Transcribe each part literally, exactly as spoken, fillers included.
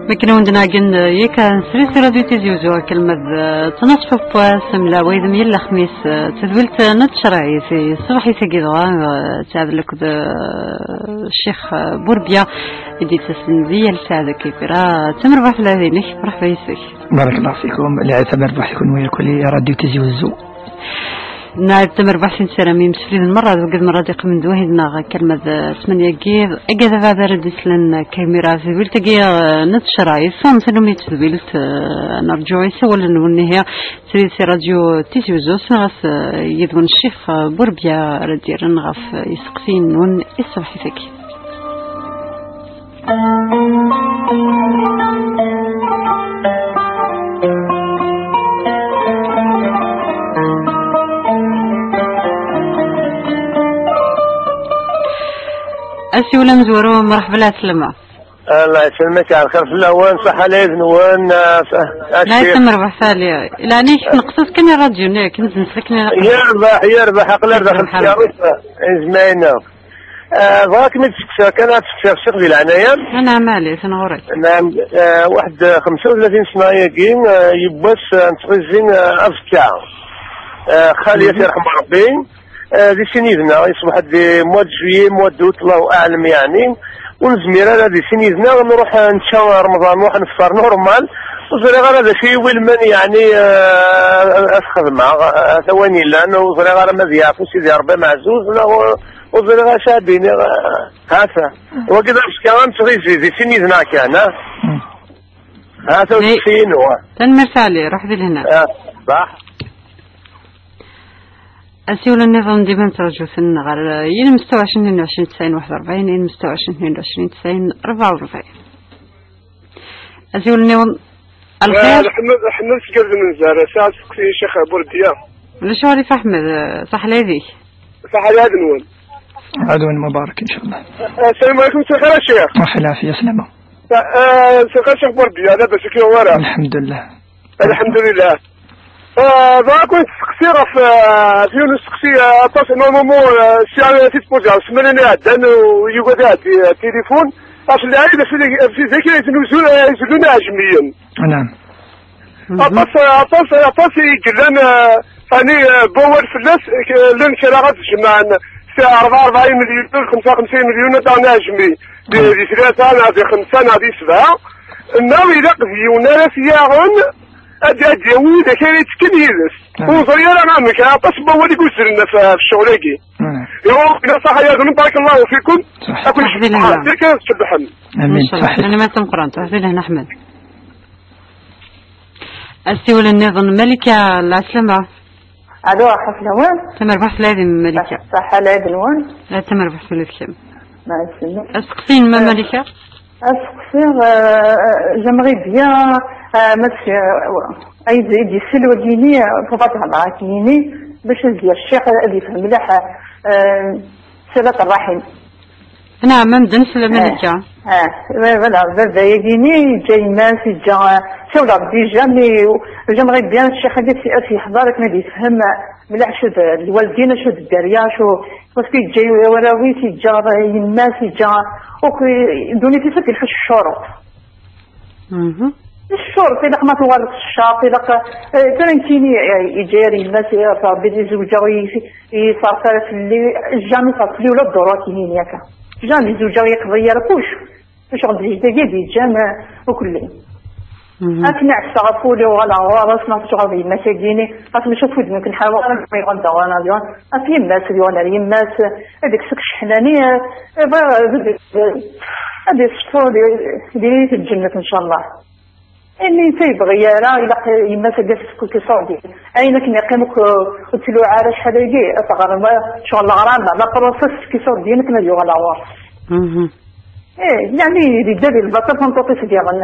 Mekken wen-d-nɛeggen, eh, yakan srid si Radio Tizi Uzzu, akken ma d, eh, ttnaṣfa n wass, mlawa yid-m yal lexmis, eh, tedwilt, eh, n tcerɛit, eh, ṣṣbeḥ-is-agi dɣa, eh, tɛad lekd, eh, Ccix, eh, Burbya, i d-yettasen di yal saɛa deg Kibira. Tamerbuḥt la dinek, mṛeḥba yes-k. Barakallahu fikum, lɛid tamerbuḥt i kunwi lkul i Radio Tizi Uzzu. Nɛid tamerbuḥt i nessaram i yimsefliden merra d wigad merra d-iqqimen d wahid-nneɣ, kalma d ssmanya-agi, agad abeɛda ara d-islen kamira tedwilt-agi, eh, n tcerɛit, ur nesɛi tedwilt, eh, nerǧu isawalen-nwen ihi, srid si Radio Tizi Uzzu, ssneɣ-as, eh, yid-wen Ccix, eh, Burbya ara d-yerren ɣef, eh, iseqsiyen-nwen i ṣṣbeḥ-is-agi. Asiwel amezwaru, mṛeḥba, lɛeslama. Allah yesselmek, lxir fell-awen, ṣaḥa lɛid-nwen, ah, ah, La ccix. Tamerbuḥt ali. Lɛni-k tneqseḍ kan i rradyu, nek, nzent akken ilaq. Yerbeḥ, yerbeḥ, aql-ar daxel Yerbeḥ, tyaret, yerbeḥ. Izmayna. Ah, bɣa kem-id-steqsiɣ kan, ad steqsiɣ ccix di leɛnaya-m. Anɛam, ali, atan ɣur-k. Naɛam, ah, waḥed, ah, xemsa u tlatin sna-agi, ah, yiwwas, ah, n tɣizi, ah, aẓekka. Ah, xali, ad t-yerḥem Rebbi. Ah, di sin yid-neɣ, yeṣbeḥ-d di mois de juillet, mois d'août, Allahu aɛlam, yeɛni. Ur nezmir ara di sin yid-neɣ, nruḥ, ah, nečča Remḍan, nruḥ nefṭer normal. Ur ẓriɣ ara d acu i yi-iwulmen, yeɛni, ah, ad xedmeɣ, ah, ata wayen yellan, ur ẓriɣ ara ma ad yeɛfu Sidi Rebbi ameɛzuz, neɣ ur, ur ẓriɣ acu ad d-iniɣ, ah, hata. Wagi d aẓekka am tɣizi, di sin yid-neɣ kan, ah. Hmm. Hata. Ni- usteqsi-inu, ah. Tanemmirt, Ali, ruḥ di lehna. Ah, ṣaḥ. Asiwel nniḍen dima nettraǧu-ten ɣer, eh, yilem ستة وعشرين اثنين وعشرين تسعين واحد وأربعين, yilem ستة وعشرين اثنين وعشرين تسعين أربعة وأربعين. Asiwel nniḍen. Alxir. Eh, Ḥmed, Ḥmed seg Ard Menzar, sɛiɣ asteqsi i Ccix Burbya. D acu ara yef Ḥmed, eh, ṣaḥ lɛid-ik. Ṣaḥ lɛid-nwen. عيد مبارك إن شاء الله. Eh, السلام عليكم, مساء الخير يا شيخ. صحة العافية، سلامة. Eh, مساء الخير Ccix Burbya, labas ur k-yuɣ ara. الحمد لله. Alḥemdulillah. Eh, bɣiɣ ad ken-steqsiɣ ɣef, eh, ɣef yiwen usteqsi, eh, aṭas, normalement, eh, sɛiɣ ad t-id-poziɣ ssmana iɛeddan, u yugad ad iɛeddi, eh, tilifun. Ɣef lɛid, ɣef, ɣef tidak ay tnuzu, eh, ay zellun iɛejmiyen. نعم. Aṭas, aṭas, aṭas i yellan, eh, ani, eh, n wawal fell-as, eh, llan kra ad jemɛen, si rebɛa, rebɛa imelyun, xemsa, xemsa imelyun, ad aɣen iɛejmi. Di, di tlata, neɣ di xemsa, neɣ di sebɛa. Neɣ ilaq d yiwen ara t-yaɣen, ad, ad yawi widak ara yettekkin yid-s. Ur neẓri ara amek, aṭas n wawal i yuzzlen ɣef, ɣef ccɣel-agi. Iwa, ila ṣaḥa ya gnem, barakallahu fikum. Ṣaḥ. Akk ṣaḥ, di lehna. Zik ad tcebbḥem. Amin. Inchallah. Ṣaḥ. Tanemmirt tameqqrant. Ṣaḥ, di lehna, Ḥmed. Asiwel nniḍen, Malika, lɛeslama. Alo, ḥaflawen. Tamerbuḥt lɛid-im, Malika. Ṣaḥ, ṣaḥ lɛid-nwen. La, tamerbuḥt fell-ak kemm. Ma yesselmek. Asteqsi-inem, eh, Malika? Asteqsi, eh, j'aimerais bien, eh, ma t-, eh, ay d-, ay d-yessel wagini, eh, tebɣa ad tehder akkenni, bac ad d-yerr ccix, ad yefhem mliḥ, eh, صلة الرحم. Naɛam, a medden, slam. Eh, aleyka. Eh, voilà, baba-yagini yeǧǧa yemma-s, yeǧǧa, eh, siwleɣ-d déjà, mais j'aimerais bien ccix-agi ad s-, ad s-yeḥḍer akken ad yefhem, eh, mliḥ acu d lwaldin, acu d dderya, acu, parce que yeǧǧa warraw-is, yeǧǧa, eh, yemma-s, yeǧǧa akk, eh, ddunit-is akk ilḥu s ccuruṭ. Mhm. Ccuruṭ, ilaq ma tuɣaleḍ s ccaṛ, ilaq, eh, tura nekkini, eh, yeǧǧa-yi yemma-s, eh, Rebbi di zewǧeɣ, i, i ṣerf ara fell-i, jamais ṣerf fell-i ula d ddṛuṛ-agi-nni akka. Jamais zewǧeɣ, yeqḍa-yi ara kullec. Ccɣel d jida-agi i d-yeǧǧan, eh, ukelli. Mhm. Akken i ɛefseɣ ɣef wul-iw, uɣaleɣ ɣur-s, neɣ tecɣel d yemma-s-agi-nni, ɣef mačči ɣef wudem-iw kan ḥawa, ara ma yuɣal d aɣan ad yuɣal, ɣef yemma-s, ad yuɣal ar yemma-s, ad yekkes akk ccḥani-nni, eh, eh, bɣiɣ ad, ad, ad yeṣfu di, di lǧennet, ncallah. Imi ur yebɣi ara, ilaq yemma-s ad d-taf kullec iṣurdi. Ayen akken yeqqim akk, ur tluɛ ara acḥal-agi, ad teɣrem, ccɣel leɣrama, la process, iṣurdiyen akken ad yuɣal ɣur-s. Mhm. Eh, yeɛni, yedda di lbaṭel, tameṭṭut-is diɣen,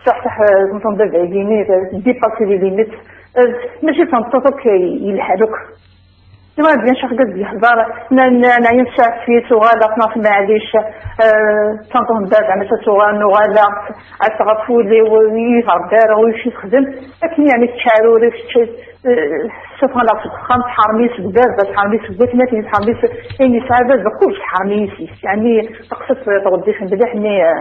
ṣaḥ, ṣaḥ, eh, tonton baba-yini, eh, dépassé les limites. Eh, mačči d tameṭṭut akk, eh, yelhan akk. Tura, bien sûr, qed yeḥḍer, n-, n-, neɛya nsaɛef-it, uɣaleɣ, neɣ maɛlic, eh, tonton baba, mačči ad tuɣal, nuɣaleɣ, ad tɣef wul-iw, ur yi-tṛebbi ara, ulac i texdem. Akken, yeɛni, tettcaruri, tečča, eh, tessufɣ-aneɣ seg uxxam, tḥerm-iyi seg baba, tḥerm-iyi seg watmaten, tḥerm-iyi s-, ayen yesɛa baba, kullec tḥerm-iyi yes-s. Yeɛni, teqsed tɣeddit mliḥ, mais, eh,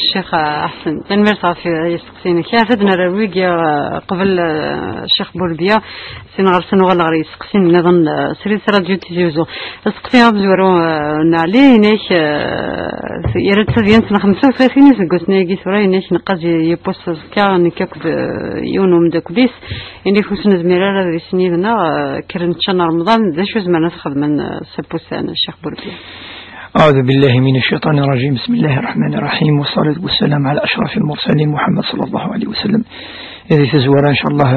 Ccix, eh, Ḥsen. Tanemmirt ɣef yisteqsiyen-ik. Ad d-nerr wigi, eh, qbel, eh, Ccix Burbiya, sin ɣer-sen uɣaleɣ ɣer yisteqsiyen nniḍen, eh, srid s Radio Tizi Uzzu. Asteqsi amezwaru, eh, n Ɛli, inek, eh, yerra-d tadyant n xemsa u tlatin iseggasen-agi tura, inek neqqaz yiwwas aẓekka, nekk akked, eh, yiwen umeddakel-is, inek ur s-nezmir ara ad isni yid-neɣ, eh, kkren ččan Remḍan, d acu zemren ad t-xedmen, eh, s apus-an, Ccix Burbiya? أعوذ بالله من الشيطان الرجيم. بسم الله الرحمن الرحيم. والصلاة والسلام على أشرف المرسلين محمد صلى الله عليه وسلم. Di tazwara, إن شاء الله,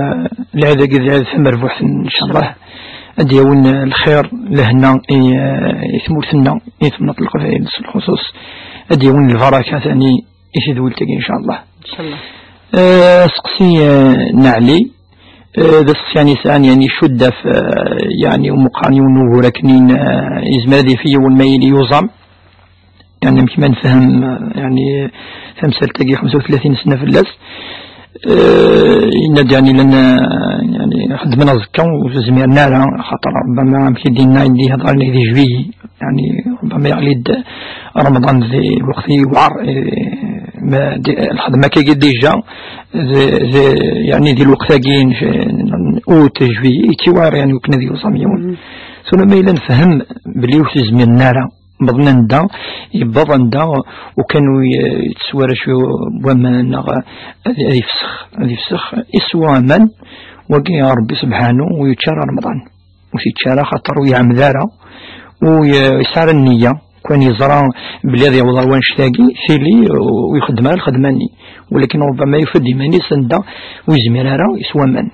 lɛid-agi d lɛid tamerbuḥt, إن شاء الله. Ad d-yawin lxir, lehna i, i tmurt-nneɣ, i temnaḍt n Leqbayel s lxuṣuṣ. Ad d-yawin lbaraka tani i tedwilt-agi, إن شاء الله. إن شاء الله. Eh, aseqsi, eh, n Ɛli, eh, d aseqsi yani yesɛan yani cudd ɣef, eh, yani umeqqran yiwen n ugur akken, eh, yezmer ad yaf yiwen ma yili yuẓam. Yani amek ma nefhem, eh, yani tamsalt-agi xemsa u tlatin sna fell-as. Eh, yenna-d yani llan, eh, yani xeddmen aẓekka ur zmiren ara, xaṭer ṛebbama amek i d-yenna, i d-ihedṛen di juillet. يعني ربما يغلي رمضان ذي الوقت يوعر، إيه، ما دي-، الخدمة كي قد déjà ذي، ذي، يعني ذي الوقت كي أوت جويي كي وعر، يعني وكنا ذي وصام يوم. ثم ما إلا نفهم بلي وش زمير نارا بضنا ندا، يبضا ندا، وكانوا ي-، يتسوى شو بوما نغ-، هذه، هذه فسخ، هذه فسخ، يسوى من، وقي ربي سبحانه ويتشرى رمضان. Ur t-yečči ara, xaṭer ur yeɛmed ara, ur ye-, yesɛi ara nniya. Kan yeẓra belli ad yaweḍ ar wanect-agi, tili ur ixeddem ara lxedma-nni. Walakin ṛubbama yufa-d iman-is anda ur yezmir ara, yeswa aman.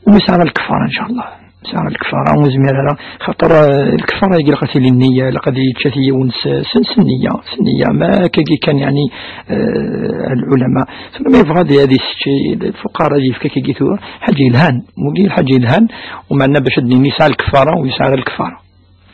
Ur yesɛi ara lkefara, إن شاء الله. Yesɛi ara lkefara, ur yezmir ara, xaṭer, eh, lkefara-agi ilaq ad tili nniya, ilaq ad yečč yiwen s, s, s nniya, s nniya. Ma akkagi kan, yeɛni, eh, lɛulama. Tura ma yebɣa ad, ad yessečč lfuqara, ad yefk akkagi tura, ḥaǧa yelhan. Wagi lḥaǧa yelhan, umeɛna bac ad d-nini yesɛa lkefara, ur yesɛi ara lkefara.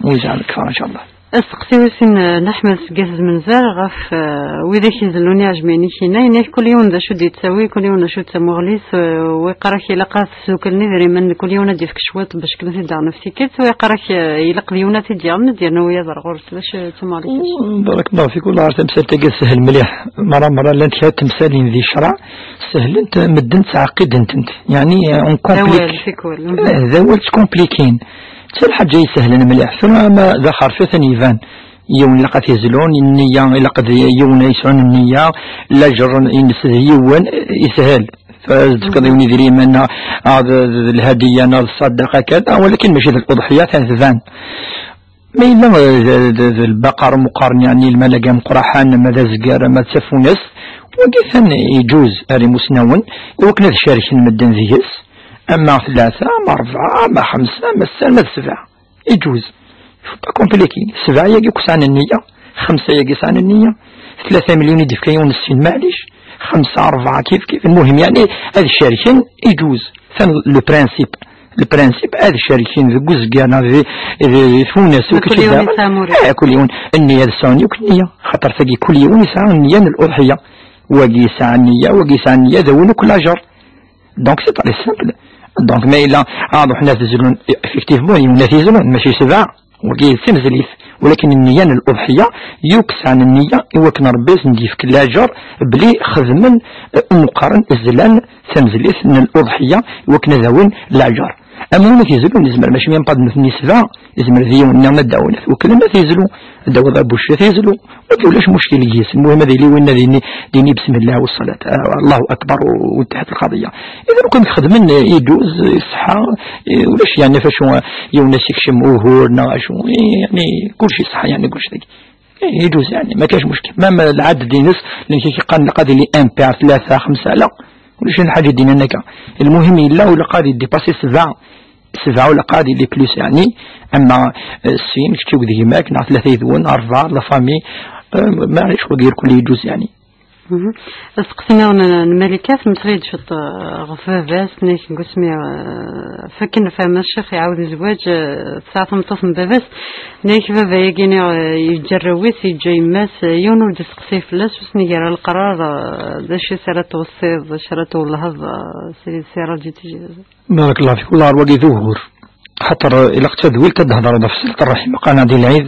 Ur yesɛi ara lkefara, إن شاء الله. Asteqsi wis sin, eh, n Ḥmed seg At Zmenzer ɣef, eh, widak izellun iɛejmiyen-ik-inna, yenna-k kul yiwen d acu d-yettawi, kul yiwen d acu d tamuɣli-s, eh, wa yeqqar-ak ilaq ad sduklen idrimen, kul yiwen ad d-yefk cwiṭ bac kan ad t-id-aɣen ɣef tikkelt, wa yeqqar-ak, eh, ilaq d yiwen ad t-id-yaɣen, ad d-yernu wiyaḍ ar ɣur-s. D acu d tamuɣli-k? Barakallahu fik, والله عرفت tamsalt-agi teshel mliḥ. Mara mara llant kra temsalin di ccreɛ, sehlent, medden ttɛeqqiden-tent. Yeɛni, eh, on complique. D awal, tikwal. Eh, d awal ttkomplikin. D lḥaǧa isehlen mliḥ. Tura ama d axerfi atan iban. Yiwen ilaq ad t-izlun, nniya, ilaq ad yiwen yesɛun nniya, lajer-ines d yiwen, ishel. Tefkiḍ yiwen idrimen, neɣ, neɣ d, d, d lhadiya, neɣ d ṣṣadaqa, kada, walakin mačči d l'uḍḥiya, atan tban. Ma yella d, d, d, d lbaqar meqqren, yeɛni lmal-agi ameqqraḥan, ama d azger, ama d tafunast, wagi atan iǧuz ar imusnawen, iwakken ad carken medden deg-s, ama tlata, ama rebɛa, ama xemsa, ama ssetta, ama d sebɛa. Iǧuz. Pas compliqué. Sebɛa-yagi akk sɛan nniya, xemsa-yagi sɛan nniya, tlata million i d-yefka yiwen n ssin, maɛlic, xemsa, rebɛa, kif kif. Lmuhim, yeɛni, ad cerken, iǧuz. Tan le principe. Le principe, ad cerken deg uzger neɣ di, di, di tfunast, ur kul yiwen yesɛa amur-is. Eh, kul yiwen, nniya ad sɛun yakk nniya. Xaṭer tagi, kul yiwen yesɛa nniya n l'uḍḥiya. Wagi yesɛa nniya, wagi yesɛa nniya, d awin akk lajer. Donc, c'est très simple. Donc, ma yella, ah, ruḥen ad zlun, effectivement, yiwen ad izlun, mačči sebɛa, wagi d timezlit. Walakin nniya n l'uḍḥiya, yakk sɛan nniya i wakken Rebbi ad sen-d-yefk lajer, bli xedmen, eh, umeqqaren, zlan tamezlit n l'uḍḥiya, i wakken ad awin lajer. Am win ad izlun, yezmer, mačči même pas d nutni sebɛa, yezmer d yiwen nniḍen ad d-awin, ad t-wekklen, ad t-izlu, ad d-awiḍ abucci, ad t-izlu. Wagi ulac muckil deg-s. Lmuhim ad yili winna dini, dini bismillah wa ṣṣalat, ah, Allahu akbar u, u intahat lqaḍiya. Idan ukan xedmen, eh, iduz, iṣeḥḥa, eh, ulac yeɛni f acu, eh, yiwen ad s-ikcem ugur neɣ acu, eh, yeɛni kulci ṣeḥḥa yeɛni kulci dagi. Eh, iduz yeɛni, ma kac muckil. Même lɛadd dines, llan kik iqqaren lqad ili impair, tlata, xemsa, la. Ulac lḥaǧa dina akka. Lmuhim yella ulqad idipasi sebɛa. Sebɛa ulqad ili plus yeɛni. Ama, eh, sin, kečč akked gma-k, neɣ tlata yid-wen, rebɛa, la famille, eh, ma icɣel irkul yijuz yeɛni. Mhm. Asteqsi-nniḍen n Malika, temmeslay-d cwiṭ, eh, ɣef baba-s, nnek deg usmi, eh, fakken lfahma, ccix iɛawed zzwaǧ, eh, tesɛa tameṭṭut n baba-s, nnek baba-yagi-nni, eh, yeǧǧa arraw-is, yeǧǧa yemma-s, eh, yiwen ur d-isteqsi fell-as, ur s-neg ara leqrar, eh, d acu i s ara tweṣṣiḍ, d acu ara twellheḍ, eh, si, si raǧi tij-. Barakallahu fik. Wallah, ar wagi d ugur. Xaṭer, eh, ilaq tadwilt ad d-hedreḍ ɣef silat rraḥim. Qqaren di lɛid,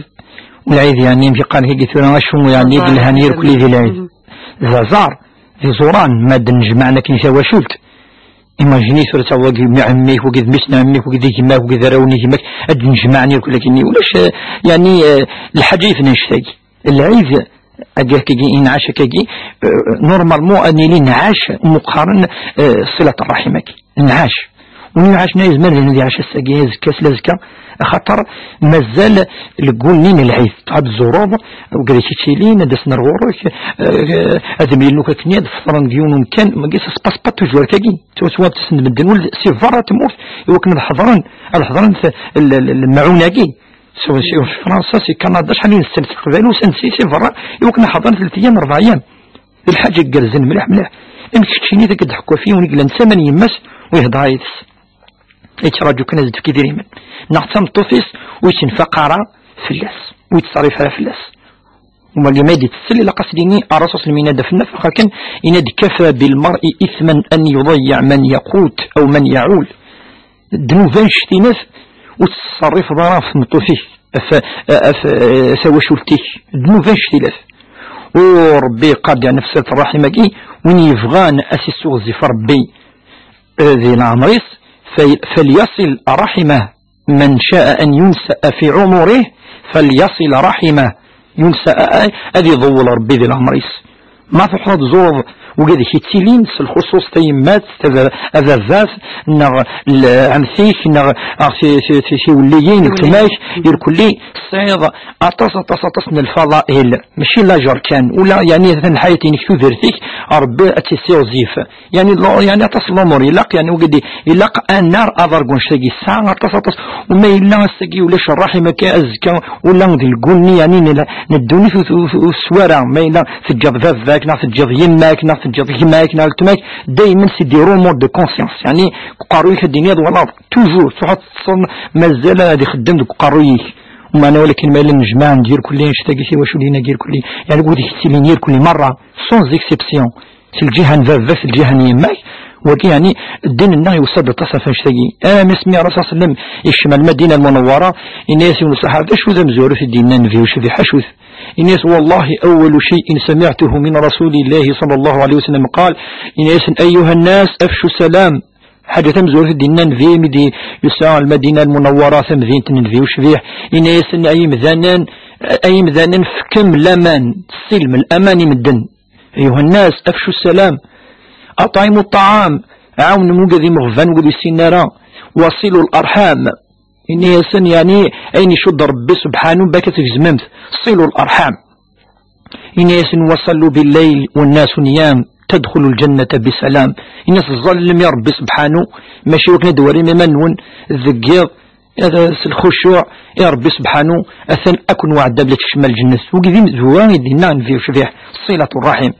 u lɛid, yeɛni, amek qqaren kagi tura, acu, yeɛni, i yelhan irkelli di lɛid. Mhm. D aẓar, d iẓuran, ma d-nnejmaɛen akken i tawacult. Imagini tura taweḍ wagi mmi ɛemmi-k, wagi d mmi-s n ɛemmi-k, wagi d gma-k, wagi d arraw n gma-k, ad d-nnejmaɛen irkelli akken-nni. Ulac, eh, yeɛni, eh, lḥaǧa i tnanect-agi. Lɛid, agakagi, inɛac akkagi, euh, normalement, ad nili nɛac, meqqaren, euh, ṣilat rraḥim-agi. Nɛac. Ur nɛac, na yezmer ad nɛac ass-agi, azekka, s lazekka, axaṭer mazal lgul-nni n lɛid. Ad tzureḍ, wigad i k-ittilin, ad d-asen ar ɣur-k, euh, ad mlilen akk akken, ad feṭren deg yiwen umkan, mais ça se passe pas toujours akkagi. Ttwatwasen-d medden ul si berra tmurt, i wakken ad ḥeḍren, ad ḥeḍren t-, l-, l-, lemɛun-agi. Swa si Fransa, si Kanada, acḥal i nessen s Leqbayel, usan-d si, si berra, i wakken ad ḥeḍren telt ayyam, rebɛa ayyam. D lḥaǧa igerrzen mliḥ, mliḥ. Amek keččini, ad k-d-ḥkuɣ f yiwen i yellan d tama n yemma-s, u ihedder yid-s. Yettraǧu kan ad d-tefk idrimen. Neɣ d tameṭṭut-is, ur yettenfaq ara fell-as, ur yettṣerrif ara fell-as. Wagi ma i d-itessel, ilaq ad s-nini, Ṛṛasul s-, lmin ad d-af nnafeq akken, yenna-d: كفى بالمرء إثما أن يضيع من يقوت أو من يعول. Ddnub annect-inet ur tettṣerrifeḍ ara ɣef tmeṭṭut-ik, ɣef, ɣef, ɣef tawacult-ik. Ddnub annect-ilat. U Ṛebbi yeqqar-d, yeɛni, ɣef silat ṛṛaḥim-agi, win yebɣan ad s-issuɣzif Ṛebbi, eh, di leɛmer-is, fal-, فليصل رحمه. من شاء أن ينسأ في عمره فليصل رحمه. Yunsa, a-, a-, ad iḍewwel Ṛebbi di leɛmer-is. Ma truḥeḍ ad tzureḍ wigad i k-ittilin, s lxuṣuṣ tayemmat, tada-, ababat, neɣ l-, ɛemti-k, neɣ, neɣ ti-, ti-, ti-, tiwelliyin, tiwelliyin, weltma-k, irkelli, tesɛiḍ aṭas, aṭas, aṭas n lfaḍail. Mačči lajer kan, ula, yeɛni, atan lḥayat-inek, tudert-ik, Ṛebbi ad tt-issiɣzif. Yeɛni, lo-, yeɛni, aṭas n lumuṛ ilaq, yeɛni, wigad i-, ilaq ad nerr aḍar deg wannect-agi. Tesɛa aṭas, aṭas. U ma yella ass-agi ulac ṛṛaḥim akka, azekka ula d lgul-nni, yeɛni, n, n ddunit ur t-, ur t-, ur t-teswi ara. Ma yella teǧǧaḍ baba-k, neɣ teǧǧaḍ yemma-k, neɣ teǧǧaḍ gma-k, neɣ weltma-k, daymen c'est des remords de conscience. Yeɛni, deg uqerruy-ik ad d-tiniḍ, walaḍ, toujours, truḥ ad teṭṭseḍ, mazal ad ixeddem deg uqerruy-ik. Umeɛna, walakin ma yella nnejmaɛen-d irkelli, annect-agi, tiwaculin-agi irkelli, yeɛni, wid i k-ittilin irkelli merra, sans exception. Si lǧiha n baba-k, si lǧiha n yemma-k, wagi, yeɛni, ddin-nneɣ yusa-d aṭas ɣef annect-agi. Armi asmi Ṛṛasul ṣalla Llahu ɛalayhi wa sallam ikcem ar Lmadina Lmunawwara, yenna-yas i uṣaḥaba: "Acu d amezwaru i d-yennan, d acu d iḥacut?" Yenna-yas: "والله أول شيء سمعته من رسول الله صلى الله عليه وسلم قال", yenna-yasen: "أيها الناس أفشوا السلام." Ḥaǧa tamezwarut i d-yenna Nnbi mi d-yusa ar Lmadina Lmunawwara, tamdint n Nnbi ucbiḥ, yenna-yasen: "Ay imdanen, ay imdanen, fkem laman, ssilm, laman i medden." أيها الناس أفشوا السلام، أطعموا الطعام، ɛawnem wigad imeɣban, wigad ur ssinen ara, وصلوا الأرحام. Yenna-yasen, yeɛni, ayen icudd Ṛebbi subḥanu, bak ad tgezmemt, صلوا الأرحام. Yenna-yasen: وصلوا بالليل والناس نيام تدخلوا الجنة بسلام. Yenna-yasen: ẓẓallem i Ṛebbi subḥanu, mačči wakken ad d-twalim iman-nwen deg yiḍ, Ad s lxucuɛ i Ṛebbi subḥanu, atan akk nwaɛdab la tekcem lǧennet. Wigi d imezwura i d-inna Nnbi ucbiḥ, ṣilatu ṛṛaḥim.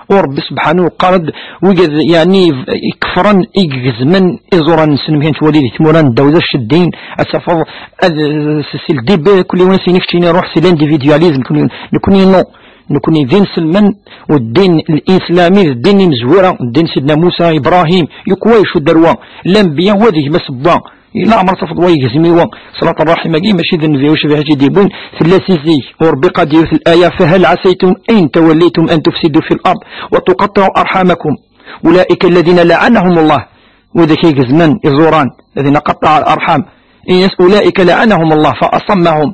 U Ṛebbi subḥanu yeqqar-d, wigad, yeɛni, ikefren, i igezmen iẓuran-nsen, mi nettwali di tmura n ddaw d aceddin, ad tafeḍ, ad, s, si le début, kul yiwen ad s-yini keččini ruḥ si l'individualisme, kul yiwen, nekni non, nekni d inselmen, u ddin lislami d ddin imezwura, ddin Sidna Musa, Ibrahim, yakk wa icudd ar wa, lanbiya wa d gma-s n wa, Leɛmer tafeḍ wa yegzem i wa. Ṣṣilat ṛṛaḥim-agi mačči d nnbi ucbiḥ i tt-id-yewwin, tella si zik. U Ṛebbi qad yewwet laya, فهل عسيتم إن توليتم أن تفسدوا في الأرض وتقطعوا أرحامكم أولئك الذين لعنهم الله. Widak i igezmen iẓuran, الذين قطعوا الأرحام. Ini-as, أولئك لعنهم الله فأصمهم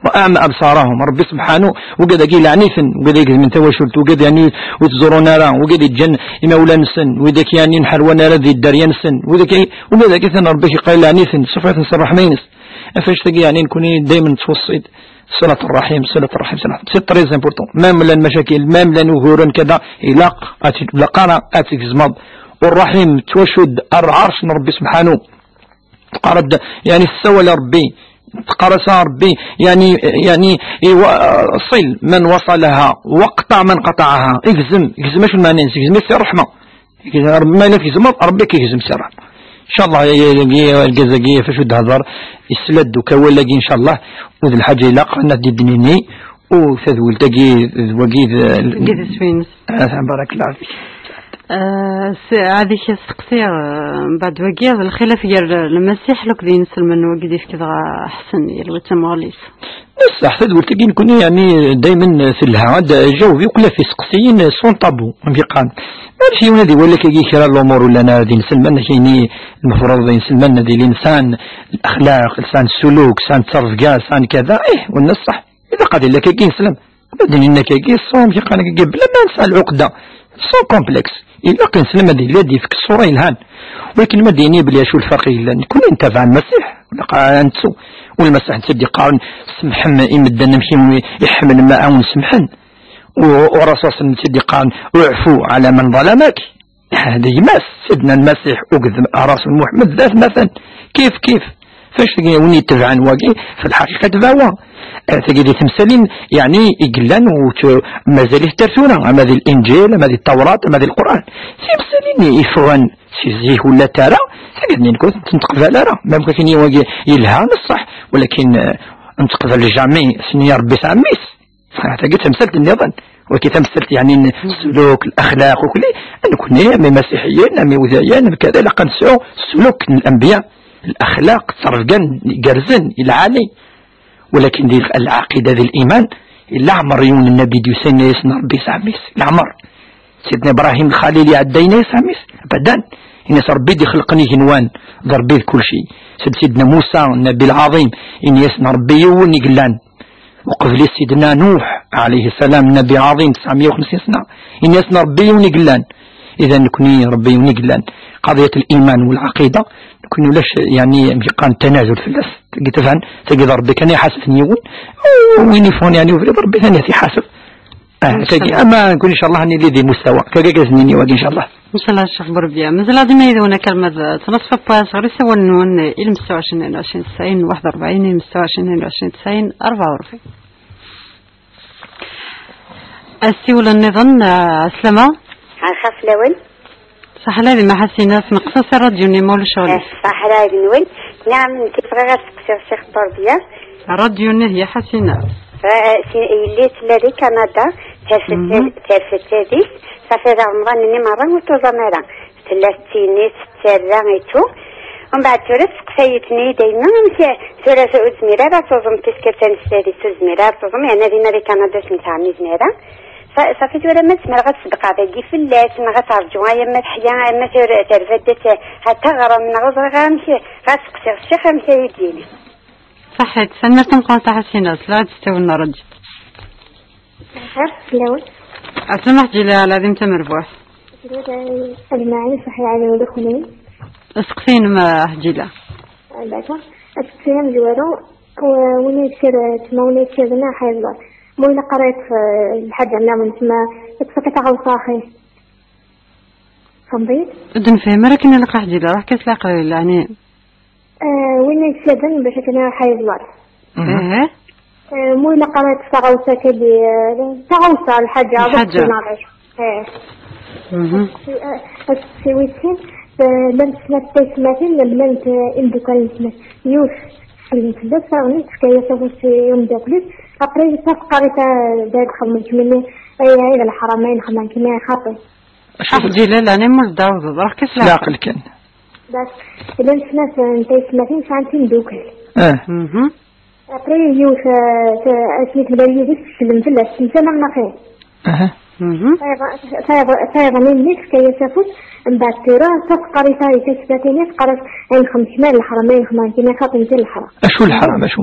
وأعمى أبصارهم. Ṛebbi subḥanu, wigad-agi yelɛen-iten, wigad i igezmen tawacult, wigad yeɛni ur ttẓurun ara, wigad yeǧǧan imawlan-nsen, widak yeɛni ur ḥerwan ara di dderya-nsen, widak i, wigad-agi atan Ṛebbi yeqqar yelɛen-iten, ṣufa-ten s ṛṛeḥma-ines. Ɣef annect-agi yeɛni nekni daymen nettweṣṣi-d ṣilat ṛṛaḥim, ṣilat ṛṛaḥim, ṣilat ṛṛaḥim. C'est très important. Même llan macakil, même llan uguren kada, ilaq ad tt-, ilaq ara ad tgezmeḍ. U ṛṛaḥim tettwacudd ar lɛerc n Ṛebbi subḥanu. Teqqar-d, yeɛni, tessawal a Ṛebbi, teqqar-as a Ṛebbi, yeɛni, yeɛni, iwa-, صل من وصلها واقطع من قطعها. Igzem, igzem acu lmeɛna-ines? Igzem-it si ṛṛeḥma. Igzem, ma yella tgezmeḍ, Ṛebbi ad k-igzem si ṛṛeḥma. Incallah, ya, ya, ya, ya, argaz-agi, ɣef acu d-hḍer, yesla-d deg awal-agi, incallah, u d lḥaǧa ilaq ad d-nini, u tadwilt-agi d wagi d, Deg isem-ines. Ah, barakallahu fik. Ah, s-, ad ak-steqsiɣ, ah, mbeɛd wagi, d lxilaf gar Lmasiḥ akked yinselmen wagi d-yefk dɣa Ḥsen, yal wa d tamuɣli-s. Ṣṣeḥ, tadwilt-agi nekni, yeɛni, daymen telha, ad jaweb i kul ɣef iseqsiyen sans tabou, am yeqqaren. Maɛlic yiwen ad iwali akkagi kra n lumuṛ ur llan ara d inselmen, akini lmefruḍ d inselmen ad ilin sɛan laxlaq, sɛan ssuluk, sɛan ttrebga, sɛan kada, ih, wenna ṣṣeḥ. Ilaq ad yili akkagi ineslem. Ad d-inin akkagi, sans, amek i qqaren akkagi, bla ma nesɛa lɛuqda, sans complexe. Ilaq ineslem ad yili ad yefk ṣṣura yelhan. Walakin ma d-yini belli acu lferq yellan, nekni ntabaɛ Lmasiḥ, ilaq ad nettu. U Lmasiḥ netta d-yeqqaren, semḥem i medden amek i, i ḥemmlem ad awen-semḥen. U, u Ṛṛasul netta d-yeqqaren, uɛfu ɛala man ḍalamak. D gma-s, Sidna Lmasiḥ, akked Ṛṛasul Muḥemmed, d atmaten. Kif, kif. Fac tagi win yettebɛen wagi, f lḥaqiqa tebɛwa. Eh, tagi di temsalin, yeɛni, i yellan, u t-, mazal-it ar tura, ama di Linǧil, ama di Tawrat, ama di Lqur'an. Timsalin i yeffɣen si zik ula tara, tagi d-nini ur tent-neqbal ara. Même akken wagi yelha, d ṣṣeḥ, walakin, eh, ur neqbal jamais, s nniya Ṛebbi s ɛemmi-s. Tagi d tamsalt nniḍen. Wagi tamsalt, yeɛni, n ssuluk, laxlaq, ukli. Nekni, am imasiḥiyen, am iwdayen, am kada, ilaq ad nesɛu ssuluk n lanbiya, laxlaq, ttrebga igerrzen, lɛali. Walakin di lɛaqida, di liman, leɛmer yiwen n nnabi d-yusa yenna-yasen Ṛebbi s ɛemmi-s. Leɛmer. Sidna Ibrahim Lxalil iɛedda yenna-yas ɛemmi-s. Abadan. Yenna-yas Ṛebbi d-ixelqen igenwan. D Ṛebbi d kulci. Sid-, Sidna Musa, nnabi lɛaḍim, yenna-yasen Ṛebbi yiwen i yellan. Uqbel-is Sidna Nuḥ, ɛalayhi ssalam, nnabi ɛaḍim, tesɛemya u xemsin sna, yenna-yasen Ṛebbi yiwen i yellan. Idan nekni Ṛebbi yiwen i yellan. Qadiyat liman u lɛaqida, nekni ulac, yeɛni, amek i qqaren, tanazul fell-as. Tagi tban, tagi d Ṛebbi kan i iḥasben yiwen. U win yeffɣen, yeɛni, ubrid, Ṛebbi thani ad t-iḥaseb. Ah, tagi, ama nekni, incallah, ad nili di mustawa. Tagi ad as-nini wagi, incallah. Ncallah, Ccix Burbiya. Mazal ad imayd-wen akka alma d tnaṣfa n wass ɣer isawalen-nwen, ilem setta u ɛecrin tnin u ɛecrin tesɛin waḥed u rebɛin, ilem setta u ɛecrin tnin u ɛecrin tesɛin rebɛa u rebɛin. Asiwel nniḍen, ah, ɛeslama. Ɛerqa fell-awen. Saḥla di Maḥasina, tneqqes-as ṛṛadyu-nni ma ulac aɣilif. Eh, saḥla di-nwen. Nniɣ-am nekk bɣiɣ ad steqsiɣ Ccix Burbiya. Ṛṛadyu-nni hya Ḥasina. Eh, si-, yelli tella di Kanada, terfed Mhm. tad-, terfed tadist, safi d Remḍan-nni merra ur tuẓam ara. Tella tettinit, tettarra, itu. Umbeɛd tura testeqsay-iten-id dayma, amek tura ur tezmir ara ad tuẓem, puisque d tanestadit ur tezmir ara ad tuẓem, yerna dinna di Kanada ur nezmir ara. Sa-, safi tura ma zemreɣ ad sbeqɛeɣ dagi fell-as, neɣ ad terǧu ay ama teḥya, ama tura terba-d ad t-, ad teɣrem, neɣ ur ẓriɣ amek, ɣas seqsiɣ ccix amek ay d-yini. Saḥit, tanemmirt tameqqrant a Ḥasina, s lɛid s tawil n ṛṛadyu. Lxir fell-awen. Ɛeslama Ḥǧila, ɛla din tamerbuḥt. Lmeɛna saḥi ɛla ula kunwi. Aseqsi-inem a Ḥǧila. Ah, d'accord. Aseqsi amezwaru, w-, win yekker, tma win yekker dina ḥiẓ. Ma yella qrayet, eh, lḥaǧa nniḍen, tma, tfakka taɣawsa axi. Fhmḍi? Ur d-nefhim ara akken ilaq a Ḥǧila, ruḥ kan s leɛqel, yeɛni. Eh, win ay yessaden bac akken ara ḥayeḍ lwert. Mhm. Aha. Eh, mu ilaq ara taɣawsa kali, eh, taɣawsa, lḥaǧa, lḥaǧa. Ad tt-nɣer. Eh. Mhm. Eh, ad tt-siwit sin, eh, llant snat tayesmatin, llant, eh, imdukal-nsent. Yiwet, tsellemt fell-as, taɣni, tefka-yas afus i umeddakel-is. Après, tafeqqarit, eh, d ayen xedmen kemmini, ay, ay, d leḥram, ayen xedmen kemmini, xaṭi. Aḥǧi lalla, ni mul dawḍeḍ, ruḥ kif leɛqel. Leɛqel kan. Bas, llan snat n tayesmatin sɛant imdukal. Ah. Mhm. Après, yiwet, eh, t-, asmi temlal yid-s, tsellemt fell-as, temsalam neɣ xir? Aha. Mhm. Tayeḍ-, tayeḍ-, tayeḍ-nni-nni tefka-yas afus, mbeɛd tura, tafeqqarit-a i tayesmatin-nni teqqar-as, ayen xedmen kemmini leḥram, ayen xedmen kemmini xaṭi, nti leḥram. Acu leḥram, acu?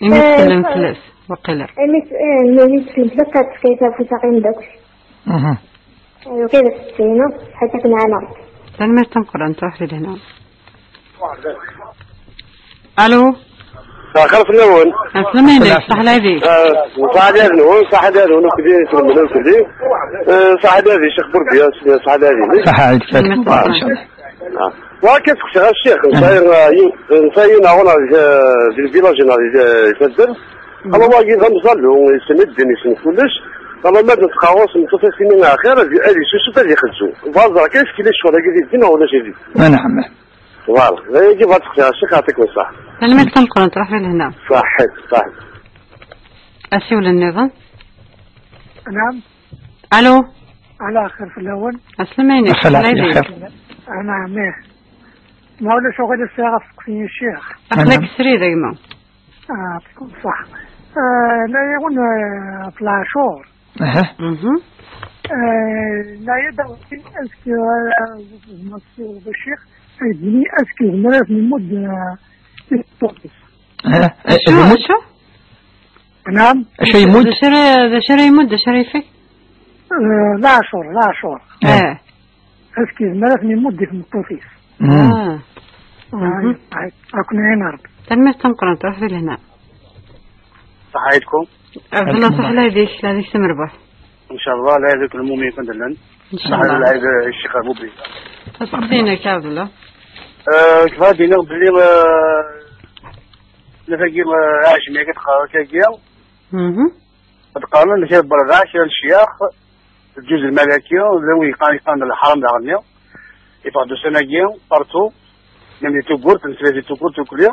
Imi eh, tsellemt fell-as, waqila. Imi s-, eh, imi tsellemt fell-as, tefka-yas afus, aqim d akk. Mhm. Aywa, kif tettinu, ḥaca knaɛna. Tanemmirt tameqqrant, ruḥ di lehna. Alo. Xir fell-awen. Aslama inek, ṣaḥ lɛid-ik. Eh, ṣaḥ lɛid-nwen, ṣaḥ lɛid-nwen, ukdi, iselmen, ukdi. Eh, ṣaḥ lɛid-ik, Ccix Burbiya, ṣaḥ lɛid-ik. Ṣaḥ lɛid-ik. Tanemmirt tameqqrant. Ah. Wa, akka seqsiɣ a Ccix, nesɛa, eh, yiwen, nesɛa yiwen aɣur di, di lvilaj-nneɣ di, di taddart. Mhm. Ama wagi d amẓallu, yessen ddin, yessen kullec. Ama ma d-nesqaɣu s tmeṭṭut-is-nni axir, ad, ad yessusef, ad ixezzu. Bɣa ad ẓreɣ kan, est-ce que yella ccɣel-agi di ddin neɣ ulac di ddin? Anɛam. Voilà, d ayagi bɣa ad seqsiɣ a Ccix, yeɛṭikum ṣṣeḥḥa. Tanemmirt tameqqrant, ruḥ di lehna. Ṣaḥḥit, ṣaḥḥit. Asiwel nniḍen. Anɛam. Alo. Ala xir fell-awen. Aslama inek, ala xir. Anɛam, ih. Ma ulac aɣilif sɛiɣ asteqsi i Ccix. Aql-ak srid a gma. Ah, teckum ṣṣeḥ. Eh, la yiwen, eh, ɣef leɛcur. Aha. Mhm. Eh, la yedda, est-ce que, eh, est-ce que, est-ce que, est-ce que, est-ce que, Aha. Eh, acu, acu? Naam. Acu yemmut? D acu ara, d acu ara yemmut, d acu ara yefk? Eh, leɛcur, leɛcur. Eh. Aski yezmer ad ten-yemmut di tmeṭṭut-is. Mm. Ah. Mhm. Ay, ay, ad ken-iɛin Rebbi. Tanemmirt tameqqrant, ruḥ di lehna. صح عيدكم. Ɛebdella, ṣaḥ lɛid-ik, lɛid-ik s mmerbuḥ. إن شاء الله العيد كل المؤمنين كندلن. إن شاء الله. صح العيد الشيخ أبو بيزا. Aseqsi-inek, Ɛebdella. آه، كيف هذه نقول لي، آه، نفقي، آه، عاش مية كتقرا كاكيا. Mhm. Ad qqaren kra n rrbeɛ, kra n ccyax, lǧuz lmalaki, llan wid yeqqaren, yeqqaren d leḥram daɣen-nni. Yeffeɣ-d ussan-agi, partout, même di Tugurt, nesla di Tugurt, tukli,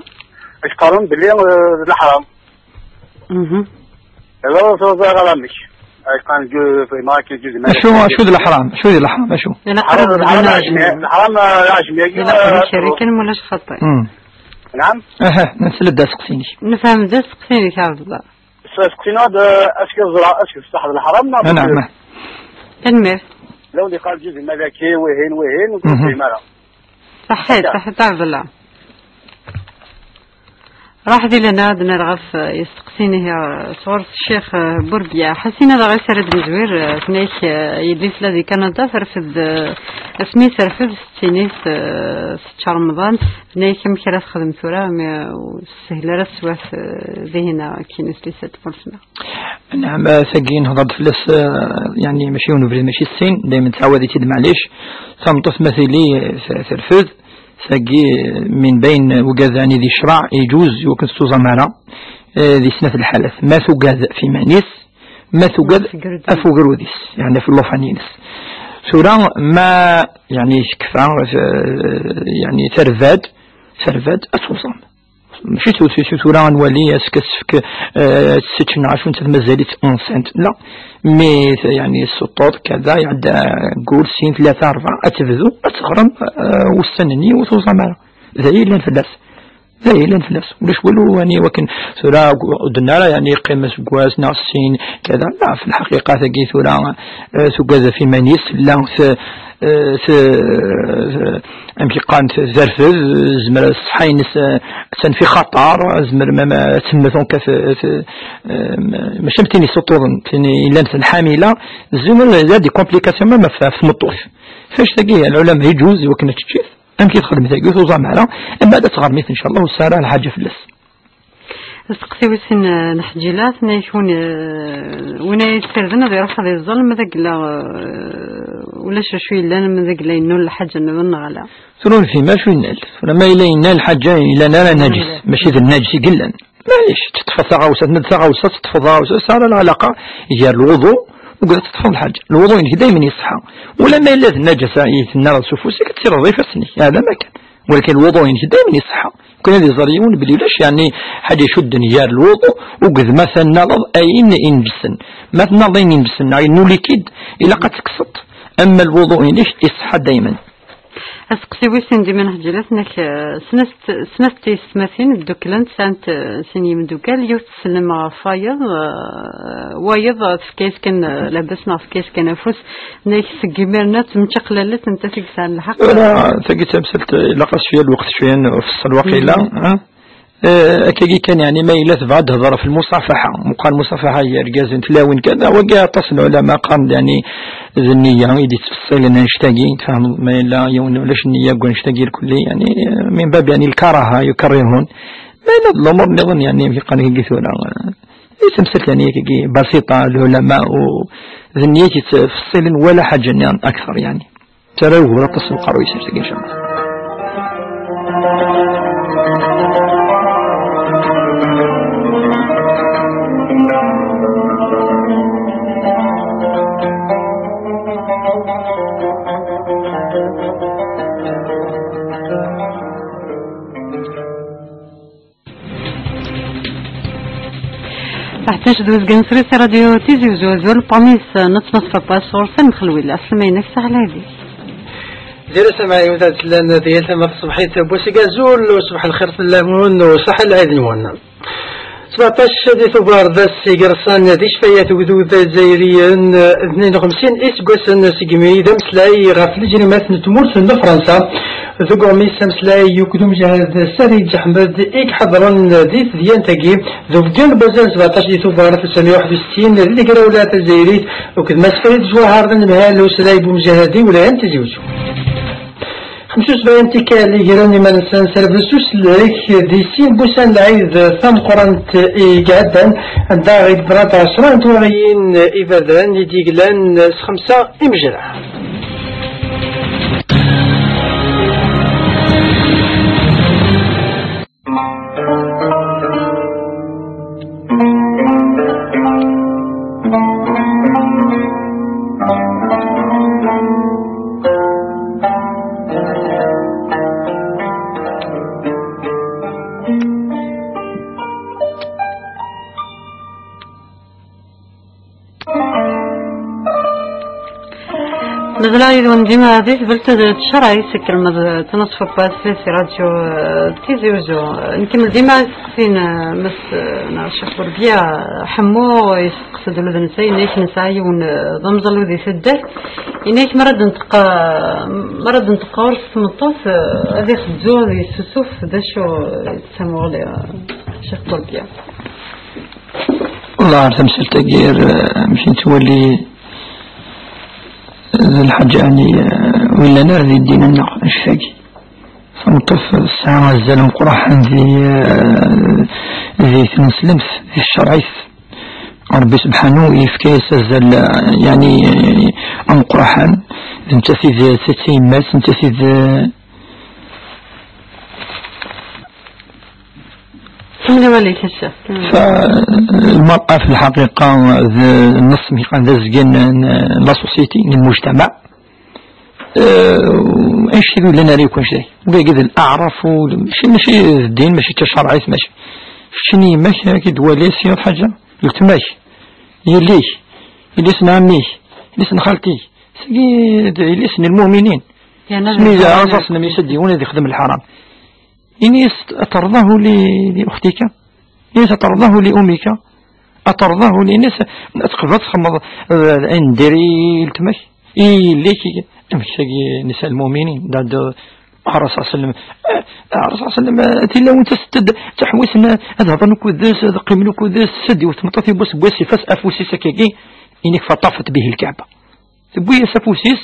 ad qqaren belli, eh, d leḥram. Mhm. Ala ur ẓriɣ ara amek. Ad qqaren lǧuz, fehmeɣ akken lǧuz lmalaki. Acu, acu d leḥram? Acu d leḥram? Acu? Leḥram, leḥram, leḥram, eh, leḥram, eh, aɛejmi-agi, ilaq ad eh, ncerken, ma ulac xaṭi. Hmm. Naam? Aha, nsel-d aseqsi-inek. Nefhem d aseqsi-inek, Ɛebdella. Seqsin-aɣ-d, eh, acu ẓra, acu ṣṣeḥ d leḥram, neɣ? Anɛam. Tanemmirt. Lawan yeqqar lǧuz lmalaki, wihin, wihin, ur Mhm. nefhim ara. Ṣaḥḥit, akka. Ṣaḥḥit, Ɛebdella. Ruḥ di lehna ad nerr ɣef, eh, yisteqsiyen-ihi, eh, sɣur Ccix, eh, Burbiya. Ḥassina daɣ is ara d-nezwir, eh, tenna-k, eh, yelli tella di Kanada, terfed, eh, asmi terfed, tettin-is, eh, tečča Remḍan, tenna-k amek ara texdem tura, mi, ur teshil ara teswiɛt, eh, dihin, akken i s-d-tusa tmurt-nneɣ. Naɛam, tagi nehḍer-d fell-as, eh, yeɛni mačči yiwen ubrid, mačči sin, daymen ttɛawad-itt-id, maɛlic. Tameṭṭut ma tili, eh, terfed, tagi, eh, min bayn ugad, yeɛni di ccreɛ, iǧuz, iwakken ur tettuẓam ara, eh, di snat lḥalat. Ma tugad f iman-is, ma tugad f ugrud-is, yeɛni f llufan-ines. Tura, ma, yeɛni, tekfa, eh, yeɛni, terba-d, terba-d, ad tuẓam. Mačči tu-, tu-, tu-, tura ad nwali, est-ce que tessefk, eh, ad tessečč neɣ acu, nettat mazal-itt enceinte. La. Mi t-, yeɛni, tessuṭṭeḍ, kada, iɛedda ggul, sin, tlata, rebɛa, ad tebdu, ad teɣrem, eh, ussan-nni, ur tuẓam ara. D aya yellan fell-as. D aya yellan fell-as. Ulac walu, yeɛni, wakken tura, ur d-nna ara, yeɛni, yeqqim aseggas neɣ sin, kada. La, f lḥaqiqa, tagi tura, eh, tugad ɣef iman-is, tella t-, eh, t-, eh, amek i qqaren, terfed, tezmer ṣṣeḥḥa-ines, eh, attan fi xaṭer, tezmer ma, ma ad temmet, donc, t-, t-, eh, mačči am tin yessuṭṭuḍen, tin yellan d lḥamila, tezmer ad d complication ma, ma f, f tmeṭṭut. Fac tagi, lɛulama iǧuz, iwakken ad teččit, amek i txedem tagi, ur tuẓam ara, ama ad tɣermit, ncallah, ur tesɛi ara lḥaǧa fell-as. Asteqsi wis sin, eh, n Ḥǧilat, nna-yak win, eh, win ay yessirden ad iruḥ ad iẓẓel ma d agla, eh, ulac acu yellan, ma d agla yennul lḥaǧa nniḍen neɣ ala. Tura ur nefhim acu yennal. Tura ma yella yenna lḥaǧa yellan ara najis, mačči d nnaǧis i yellan. Maɛlic, teṭṭfeḍ taɣawsa, tnad taɣawsa, teṭṭfeḍ taɣawsa, ur tesɛi ara lɛalaqa gar lwuḍu akked ad teṭṭfeḍ lḥaǧa. Lwuḍu-inek daymen iṣeḥḥa. Wala ma yella d nnaǧasa i tennareḍ s ufus-ik, ad tirreḍ ifassen-ik. Hada ma kan. Walakin lwuḍu-inek daymen iṣeḥḥa. Kan ad iẓer yiwen belli ulac, yeɛni, ḥaǧa icudden gar lwuḍu akked ma tennaleḍ ayen inebsen. Ma tennaleḍ ayen inebsen neɣ yennul-ik-id, ilaq ad tekkseḍ. Ama lwuḍu-inek iṣeḥḥa daymen. Asteqsi wis sin, dima neḥǧilat, nnek, eh, snat, snat tiyessetmatin ddukklent, sɛant, eh, sin yimdukal, yiwet tsellem ɣef wayeḍ, eh, wayeḍ, eh, tefka-yas kan, eh, labas neɣ tefka-yas kan afus, nnek seg imiren-a ttemčaqlalet, netta i yesɛan lḥeqq. Wala, tagi d tamsalt, eh, ilaq-as cwiya lweqt, cwiya n ufeṣṣel waqila, ha? Eh, akkagi kan, yeɛni, ma yella tebɣa ad d-tehder ɣef lmuṣafaḥa, meqqar lmuṣafaḥa gar irgazen, tlawin, kada, wagi aṭas n lɛulama qqaren-d, yeɛni, d nniya i d-yettfeṣṣilen annect-agi, tfehmeḍ, ma yella yiwen ulac nniya deg wannect-agi irkelli, yeɛni, eh, min bab, yeɛni, lkaraha, yukerrihun. Ma yella d lumuṛ nniḍen, yeɛni, amek i qqaren akkagi tura, eh, i tamsalt, yeɛni, akkagi, basita, lɛulama, u d nniya i yettfeṣṣilen wala ḥaǧa nniḍen akteṛ, yeɛni. Tara ugur aṭas n uqerruy s tagi, ncallah. Aḥtac d uzgen srid si radyu Tizi Uzzu, azul, Pamis, eh, nettnaṣfa pas ɣur-sen mxelwila. Aslama-inek, saḥ lɛid-ik. Diri samaɛi wid ad tlan di yal tama tṣebḥit n wass-agi, azul, u ṣbeḥ lxir fell-awen, u saḥ lɛid-nwen. Sbeɛṭac di Tubeṛ d ass igerṣan di ccfayat ugdud izzayriyen, d tnayen u xemsin iseggasen segmi d ameslay ɣef leǧrimat n tmurt n Fransa. Deg uɣmis ameslay akked umjahad Sarid Ǧaḥmed i iḥeḍren di tedyant-agi, d ubeggan n wazal sbeɛṭac di Tubeṛ, tesɛemya u waḥed u settin, di tegrawla tazzayrit, akked Mass Farid Ǧwaher d anemhal uslay n umjahad iwlayan Tizi Uzzu. Xemsa u sebɛin tikkal i gren iman-nsen s rrbeḥ s usellek di sin n wussan n lɛid tameqqrant i iɛeddan, anda i d-ḍrant ɛecra n twaɣiyin iberdan i d-yeglan s xemsa imejraḥ. Mazal-aɣ yid-wen dima di tbelt d tcerɛit, kkrem ad tnaṣfeḍ pas si radyu, eh, Tizi Uzzu. Nkemmel dima isteqsin, eh, Mass, eh, neɣ Ccix Burbya, eh, Ḥemmu, eh, isteqs-d ula d netta, yenna-ak nesɛa yiwen, eh, d amẓalu di taddart, yenna-ak mi ara d-tenṭeq, eh, mi ara d-tenṭeq ɣur-s tmeṭṭut, eh, ad ixezzu, ad yessusuf, d acu, eh, d tamuɣli, eh, Ccix Burbya. Wallah, ar tamsalt-agi, eh, amek i nettwali, eh, d lḥaǧa, yeɛni, eh, ur yellan ara di ddin-nneɣ, annect-agi. Tameṭṭut tesɛa azal ameqqran di, eh, di tneslemt, di tcerɛit. Ṛebbi sebḥanu yefka-yas azal, eh, yeɛni, eh, ameqqran. D nettat i d, d tayemmat, d nettat i d, eh, Kemmel awal-ik, a Ccix, kemmel. Fa-, المرأة في الحقيقة d nneṣ mi qan d azgen n, n la société, n lmujtamaɛ. Eh, anect-agi ur yellan ara yakk anect-agi. Wagi d leɛraf, u-, mačči, mačči d ddin, mačči d tacerɛit, mačči. Keččini yemma-k, ad k-id-twali s yiwet ḥaǧa, weltma-k, yelli-k, yelli-s n ɛemmi-k, yelli-s n xalti-k, sagi d yelli-s n lmuminin. Yerna d smi lḥaram aɣaṣaṣ n ad yisad yiwen ad ixdem lḥaram. Ini-as: "أترضاه ل-، لأختك؟" Ini-as: "أترضاه لأمك؟" أترضاه ل-، ini-as: "Ad tqebleḍ ad txedmeḍ, eh, ayen n diri i weltma-k, i yelli-k, amek-agi nisa lmuminin, d, d, Rasul sallam, eh, Rasul sallam, eh, tilawin tas-, d, d, taḥewwes n, ad hedren akked-s, ad qqimen akked-s, s-, d yiwet tmeṭṭut yiwwas n wass ifas afus-is akkagi, inek فطافت به الكعبة." Tewwi-yas afus-is,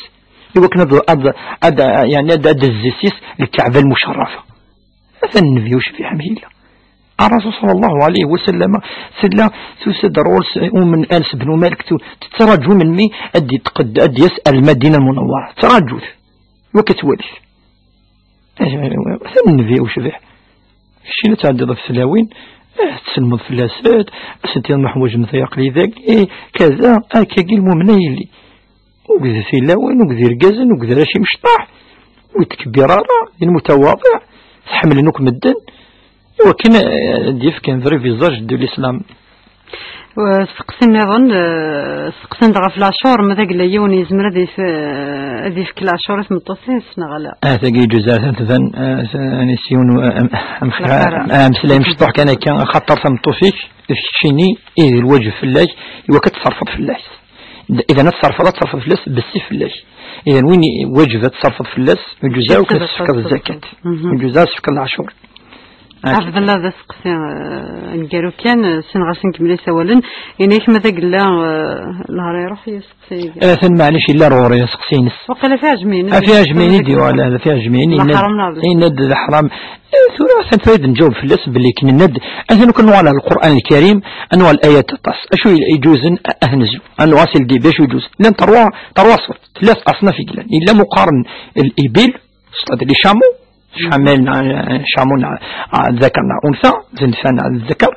i wakken ad, ad, ad, yeɛni ad, ad d-tezzis lkaɛba lmucerrafa. Atan nnbi ucbiḥ amek yella. Ṛṛasul ṣalla Llahu ɛalayhi wa sallam, tella tusa-d ɣur-s Umm Anas bnu Malik, tu-, tettraǧu melmi ad d-yetqed-, ad d-yas ar Lmadina Lmunawwara. Tettraǧu-t. Wa ka twali-t. Eh, atan nnbi ucbiḥ. Kečč la tɛeddiḍ ɣef tlawin, eh, tselmeḍ fell-as, eh, ad s-tiniḍ ma ḥwaǧemt-iyi aql-i dagi, eh, kaza, akkagi lmumen a yelli. Ur gdi tilawin, ur gdi irgazen, ur gdi ara imecṭaḥ, ur yettkebbir ara, d lmutawaḍiɛ, tḥemmlen akk medden, iwakken, eh, ad d-yefk un vrai visage de l'islam. Steqsi nniḍen, eh, steqsan-d ɣef laɛcur, ma d agella yiwen yezmer ad yef-, eh, ad yefk laɛcur i tmeṭṭut-is, neɣ ala? Ah, tagi yeǧǧuz ara tban, eh, s-, anis yiwen, eh, am-, am-, ameslay mecṭuḥ kan akka, axaṭer tameṭṭut-ik, d keččini, i d lwaǧeb fell-ak, iwakken ad tṣerfeḍ fell-as. Idan ad tṣerfeḍ, ad tṣerfeḍ fell-as, bessi fell-ak. Idan win i-, waǧeb ad tṣerfeḍ fell-as, yeǧǧuz ara ad tefkeḍ zzakat. Mhm. Yeǧǧuz ara ad tefkeḍ laɛcur. Ɛebdella, d aseqsi, eh, aneggaru kan, eh, sin ɣer-sen kemmel isawalen. Ini-ak ma d agella, eh, lehra iruḥ yiseqsi. Atan, maɛlic, yella ar ɣur-i aseqsi-ines. Waqila fi ɛejmiyen. A fi ɛejmiyen i d-yuɣal, a fi ɛejmiyen, yenna-d, yenna-d d aḥram. Eh, tura atan, tura ad nǧaweb fell-as belli k-, nenna-d, atan akk nuɣal ɣer Lqur'an Lkarim, ad nuɣal ayat aṭas. Acu i-, iǧuzen a-, ad nezlu? Ad nuɣal si ldi, d acu iǧuzen? Llan trois, trois sortes, tlata aṣnaf i yellan. Yella muqaren l-ibil, c'est-à-dire les chameaux, chameaux, euh, chameaux, euh, ذكر neɣ unsa, d netta neɣ d ذكر.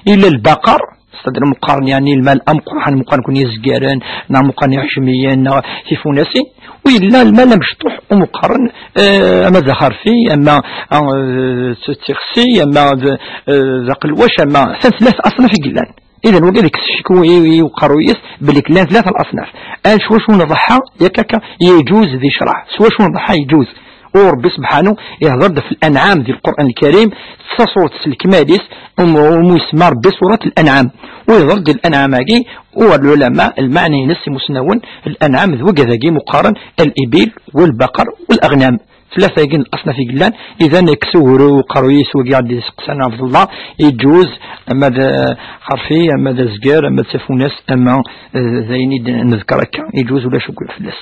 Yella lbaqar, c'est-à-dire meqqaren, yeɛni, lmal ameqqran, meqqaren kun yizgaren, neɣ meqqaren iɛejmiyen, neɣ tifunasin, u yella lmal amecṭuḥ, u meqqaren, euh, ama d axerfi, ama, euh, d tixsi, ama d, euh, d aqelwac, ama, atan tlata aṣnaf i yellan. Idan, wagi deg tcekku i, i uqerruy-is, belli llan tlata n-aṣnaf. Ad s wacu nḍeḥḥa, yak akka, yeǧuz di ccreɛ. S wacu nḍeḥḥa, yeǧuz. U Ṛebbi sebḥanu ihḍer-d ɣef lanɛam di Lqur'an Lkarim, s ṣṣuṛt s lekmal-is, um, um isemma Ṛebbi surat lanɛam. U ihḍer-d di lanɛam-agi, u lɛulama, lmeɛna-ines imusnawen, lanɛam d wigad-agi meqqaren, al-ibil, wal-baqar, wal-aɣnam. Tlata-agi n aṣnaf i yellan, idan kkes ugur i uqerruy-is wagi ad d-iseqsan Ɛebdullah, iǧuz, ama d, eh, xerfi, ama d azger, ama d tafunast, ama, eh, d ayen i d-nezker akka, iǧuz, ulac ugur fell-as.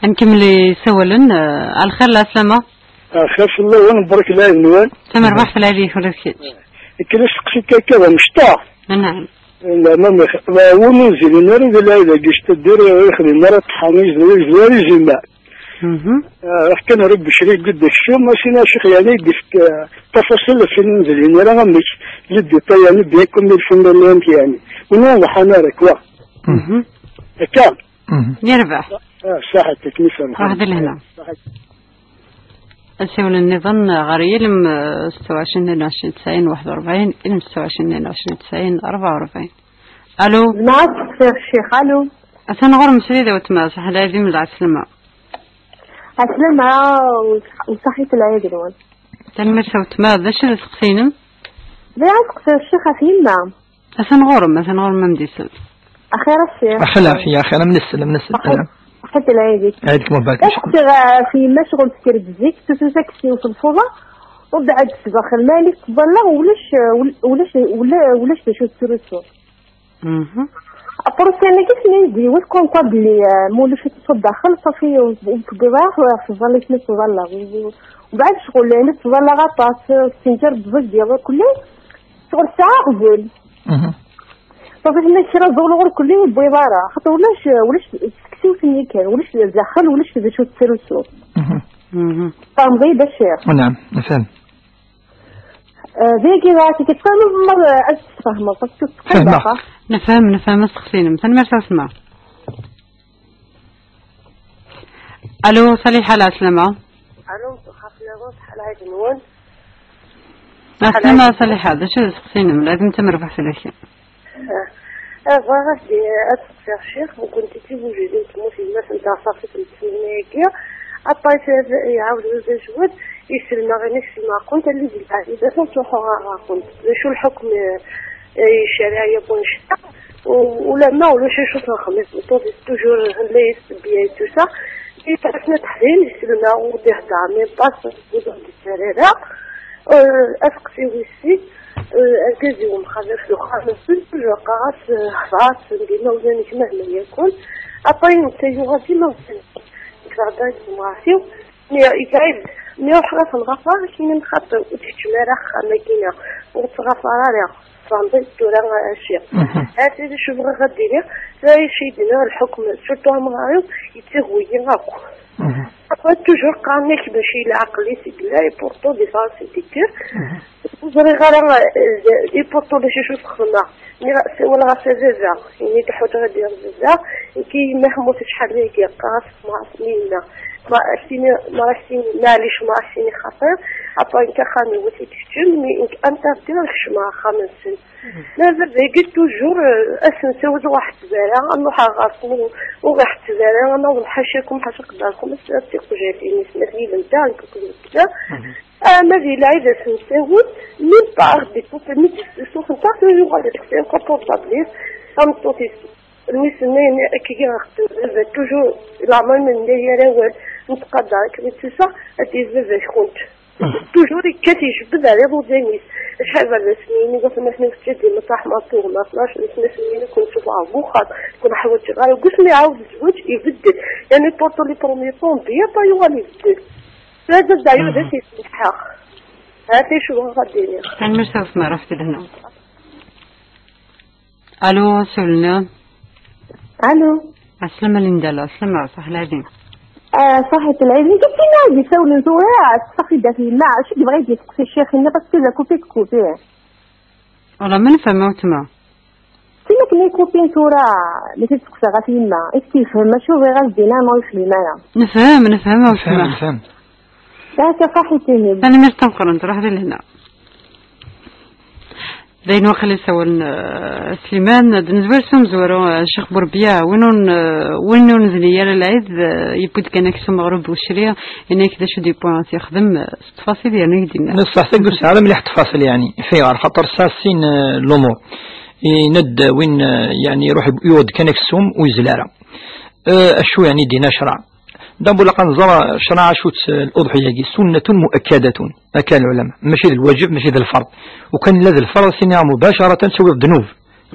Ad nkemmel isawalen, eh, a lxir, lɛeslama. Lxir fell-awen, mbarek lɛid-nwen. Tamerbuḥt lɛid-ik ula d kečč. Akken asteqsi akka d amecṭuḥ. Anɛam. Leɛma ma win ur zilin ara di lɛid-agi s taddir, ur yexdim ara ṭṭḥa, ur yezdir ara izimer. Mhm. Ah, ruḥ kan ar Becri deg-, deg-, kcum, ma sin acix, yeɛni, deg-, eh, tafasil, sin ur zilin ara amek, les détails, yeɛni, bien comme il faut, yeɛni, ur nḍeḥḥan ara, quoi. Mhm. Akka. Mhm. Yerbeḥ. Ah, saḥit, akken i fehmeɣ. Waḥed lehna. Saḥit. Asiwel nniḍen ɣer yilem, eh, ستة وعشرين اثنين وعشرين تسعين واحد وأربعين, ilem ستة وعشرين اثنين وعشرين تسعين أربعة وأربعين. Alo? Zemreɣ ad seqsiɣ ccix, alo? Atan ɣur-m srid a weltma, ṣaḥ lɛid-im d lɛeslama. Ɛeslama, u-, u ṣaḥit lɛid-nwen. Tanemmirt a weltma, d acu i d aseqsi-inem? Bɣiɣ ad seqsiɣ ccix ɣef yemma. Atan ɣur-m, atan ɣur-m a m-d-isel. Axir a ccix. Axi lɛafya, axir, am nesel, am nesel. Saḥit lɛid-ik. Ɛid-ik mubarak. Ad seqsiɣ ɣef yemma, ccɣel tekker-d zik, tusa-d akk s yiwet lfuḍa, u mbeɛd tesbex lmal-is, tẓalla, ulac, ulac, ulac, ulac d acu tettrusu. Mhm. Apṛusyani-agi, s-, mi d-yiwet, comme quoi belli, euh, ma ulac acu daxel, ṣafi, ur, ur tewwiḍ ara ɣef tẓallit-nni tẓalla. U, u, mbeɛd ccɣel, yani, tẓalla aṭas, euh, tessenger-d ẓẓeg iḍ kulli, ccɣel tesɛa aɣbel. Mhm. Ṣafi, tenna kra ẓẓul ɣur kulli ur tewwiḍ ara. Xaṭer ulac, ulac teksiwt-nni kan, ulac daxel, ulac d acu tettrusu. Mhm. Mhm. Tfehmeḍ-iyi-d a ccix? Naɛam, nefhem. Eh, dagi ɣer-k, tfehmeḍ, ma, eh, ad tfehmeḍ, ad tfehmeḍ. Nefhem, nefhem asteqsi-inem. Tanemmirt a weltma. Alo, Saliḥa, lɛeslama. Alo, xaf lawan, ṣaḥ lɛid-nwen. Lɛeslama, Saliḥa, d acu d asteqsi-inem? Lɛid-im tamerbuḥt fell-ak. Eh, eh, bɣiɣ ad, ad seqsiɣ ccix, nekkenti d tibujdin n tmurt yemma-s n taɣsert i tmetti-agi. Aṭas iɛawed wazal cwiṭ, iselma ɣer iselma aqun, talli di lɛali d acu ttruḥuɣ ɣer ɣer-kent. D acu lḥukm, eh, eh, ccariɛa yakk annect-a? U, ulamma ulac acu txeddmeḍ, toujours la yesbiyay tusa. Ifassen ad teḥdin, iselma ur d-ihedder, mi ṭas ur d-ihedder ara. Eh, aseqsi wis sin, eh, argaz-iw mxalaf d uxxam-nsen, qqareɣ-as, eh, hḍeṛ-as, d imawlan-ik mahma yakun. Après, netta yuɣal dima ɣer-sen. Nekk d Rebbi i d temɣart-iw. Mi iga-d, Mi ruḥeɣ ad ten-ɣafar, akken am xaṭer ur tkeččem ara axxam-agi-nneɣ, ur ttɣafar ara, tfehmeḍ tura a Ccix. Hati d acu bɣiɣ ad d-iniɣ, tura acu i d-iniɣ lḥukm, surtout amɣar-iw, yettagwi-yi akk. Après, toujours qqaren-ak mačči leɛqel i s-yella, et pourtant des fois c'est dur. Ur ẓriɣ ara, eh, et pourtant d acu i s-xedmeɣ. Mi ssawaleɣ ɣef baba, ini-d ḥuǧa ad d-yerr baba, nekk yemma ḥemmut acḥal d ayagi, qqar-as ma ɣas mi yella. Ma ak-tini, ma ak-tini, maɛlic, ma ak-tini xaṭi, après nekk axxam-iw ad t-id-keččem, mi nekk interdit ad kecmeɣ axxam-nsen. Ma baba-agi toujours, eh, asensi ur ɣ-ḥetteb ara, ad nruḥ ɣer-sen, ur ɣ-iḥetteb ara, ad naweḍ ḥacakum, ḥaca qeddaṛkum, ad tiqjatin-is, ma d yid-nteɣ, nekk akked baba. Ah, ma di lɛid ad sen-tawim, même pas des poupées, mi d-tessusufent, ur yuɣal ad kksen encore portable-is, tameṭṭut-is. Lwissen-nni akkagi ɣer xeddem, baba toujours, leɛmer ma nella yir awal, nettqadar akken i d-tusa, ad d-yili baba-tkent. Toujours yekkat ijebbed ar iḍudan-is. Acḥal d ass-nni, iwatan ass-nni, teǧǧa dima taḥmart tuɣmas, lac n ass-nni, kun ttufɣeɣ deg uxxam, kun ḥwaǧeɣ ara, deg wasmi iɛawed zzwaǧ, ibeddel. Yani, pourtant, les premiers temps, bien pas yuɣal ibeddel. Tura d aɛyud ad t-yesselḥax. Hati acu bɣiɣ ad d-iniɣ. Tanemmirt a Faṭma, ruḥet lehna. Alo, asawal-nni. Alo. Ɛeslama Linda, ɛeslama, ṣaḥ lɛid. Ah, ṣaḥit lɛid. Nekk d tin ad d-isawlen tura, ṣaḥit dat yemma. Acu i yebɣa ad d-yesteqsi ccix-nni, parce que la coupé, coupé. Wala, ma nefhem a weltma. Tin akken i coupé tura, mi t-id-steqsaɣ ɣef yemma. Est-ce que yefhem acu bɣiɣ ad d-iniɣ neɣ ur yefhim ara? Nefhem, nefhem a weltma. Nefhem, nefhem. Akka ṣaḥit ihi. Tanemmirt tameqqrant, ruḥ di lehna. D ayen waqil i sawalen, eh, Sliman, ad nezwir s umezwaru, eh, Ccix Burbiya, win ur n-, eh, win ur nezli ara lɛid, eh, yewwi-d kan aksum ɣer ubucri, yenna-k d acu d-yewwi ad t-yexdem, eh, s ttfaṣil yerna ak-d-yenna. Neṣṣaḥ tagi ur tesɛi ara mliḥ ttfaṣil, yeɛni, ayɣer? Xaṭer tesɛa sin, eh, lumuṛ. Yenna-d win, eh, yeɛni, iruḥ yuɣ-d kan aksum ur yezli ara. Eh, acu, yeɛni, d-yenna ccṛeɛ? D'abord, ilaq ad nẓer ccṛeɛ acu-tt, eh, l'uḍḥiya-agi, sunnatun mu'akkadatun. Akka lɛulama. Mačči d lwajeb, mačči d lferḍ. Ukan illa d lferḍ, sini mubacaratan ad tawiḍ ddnub.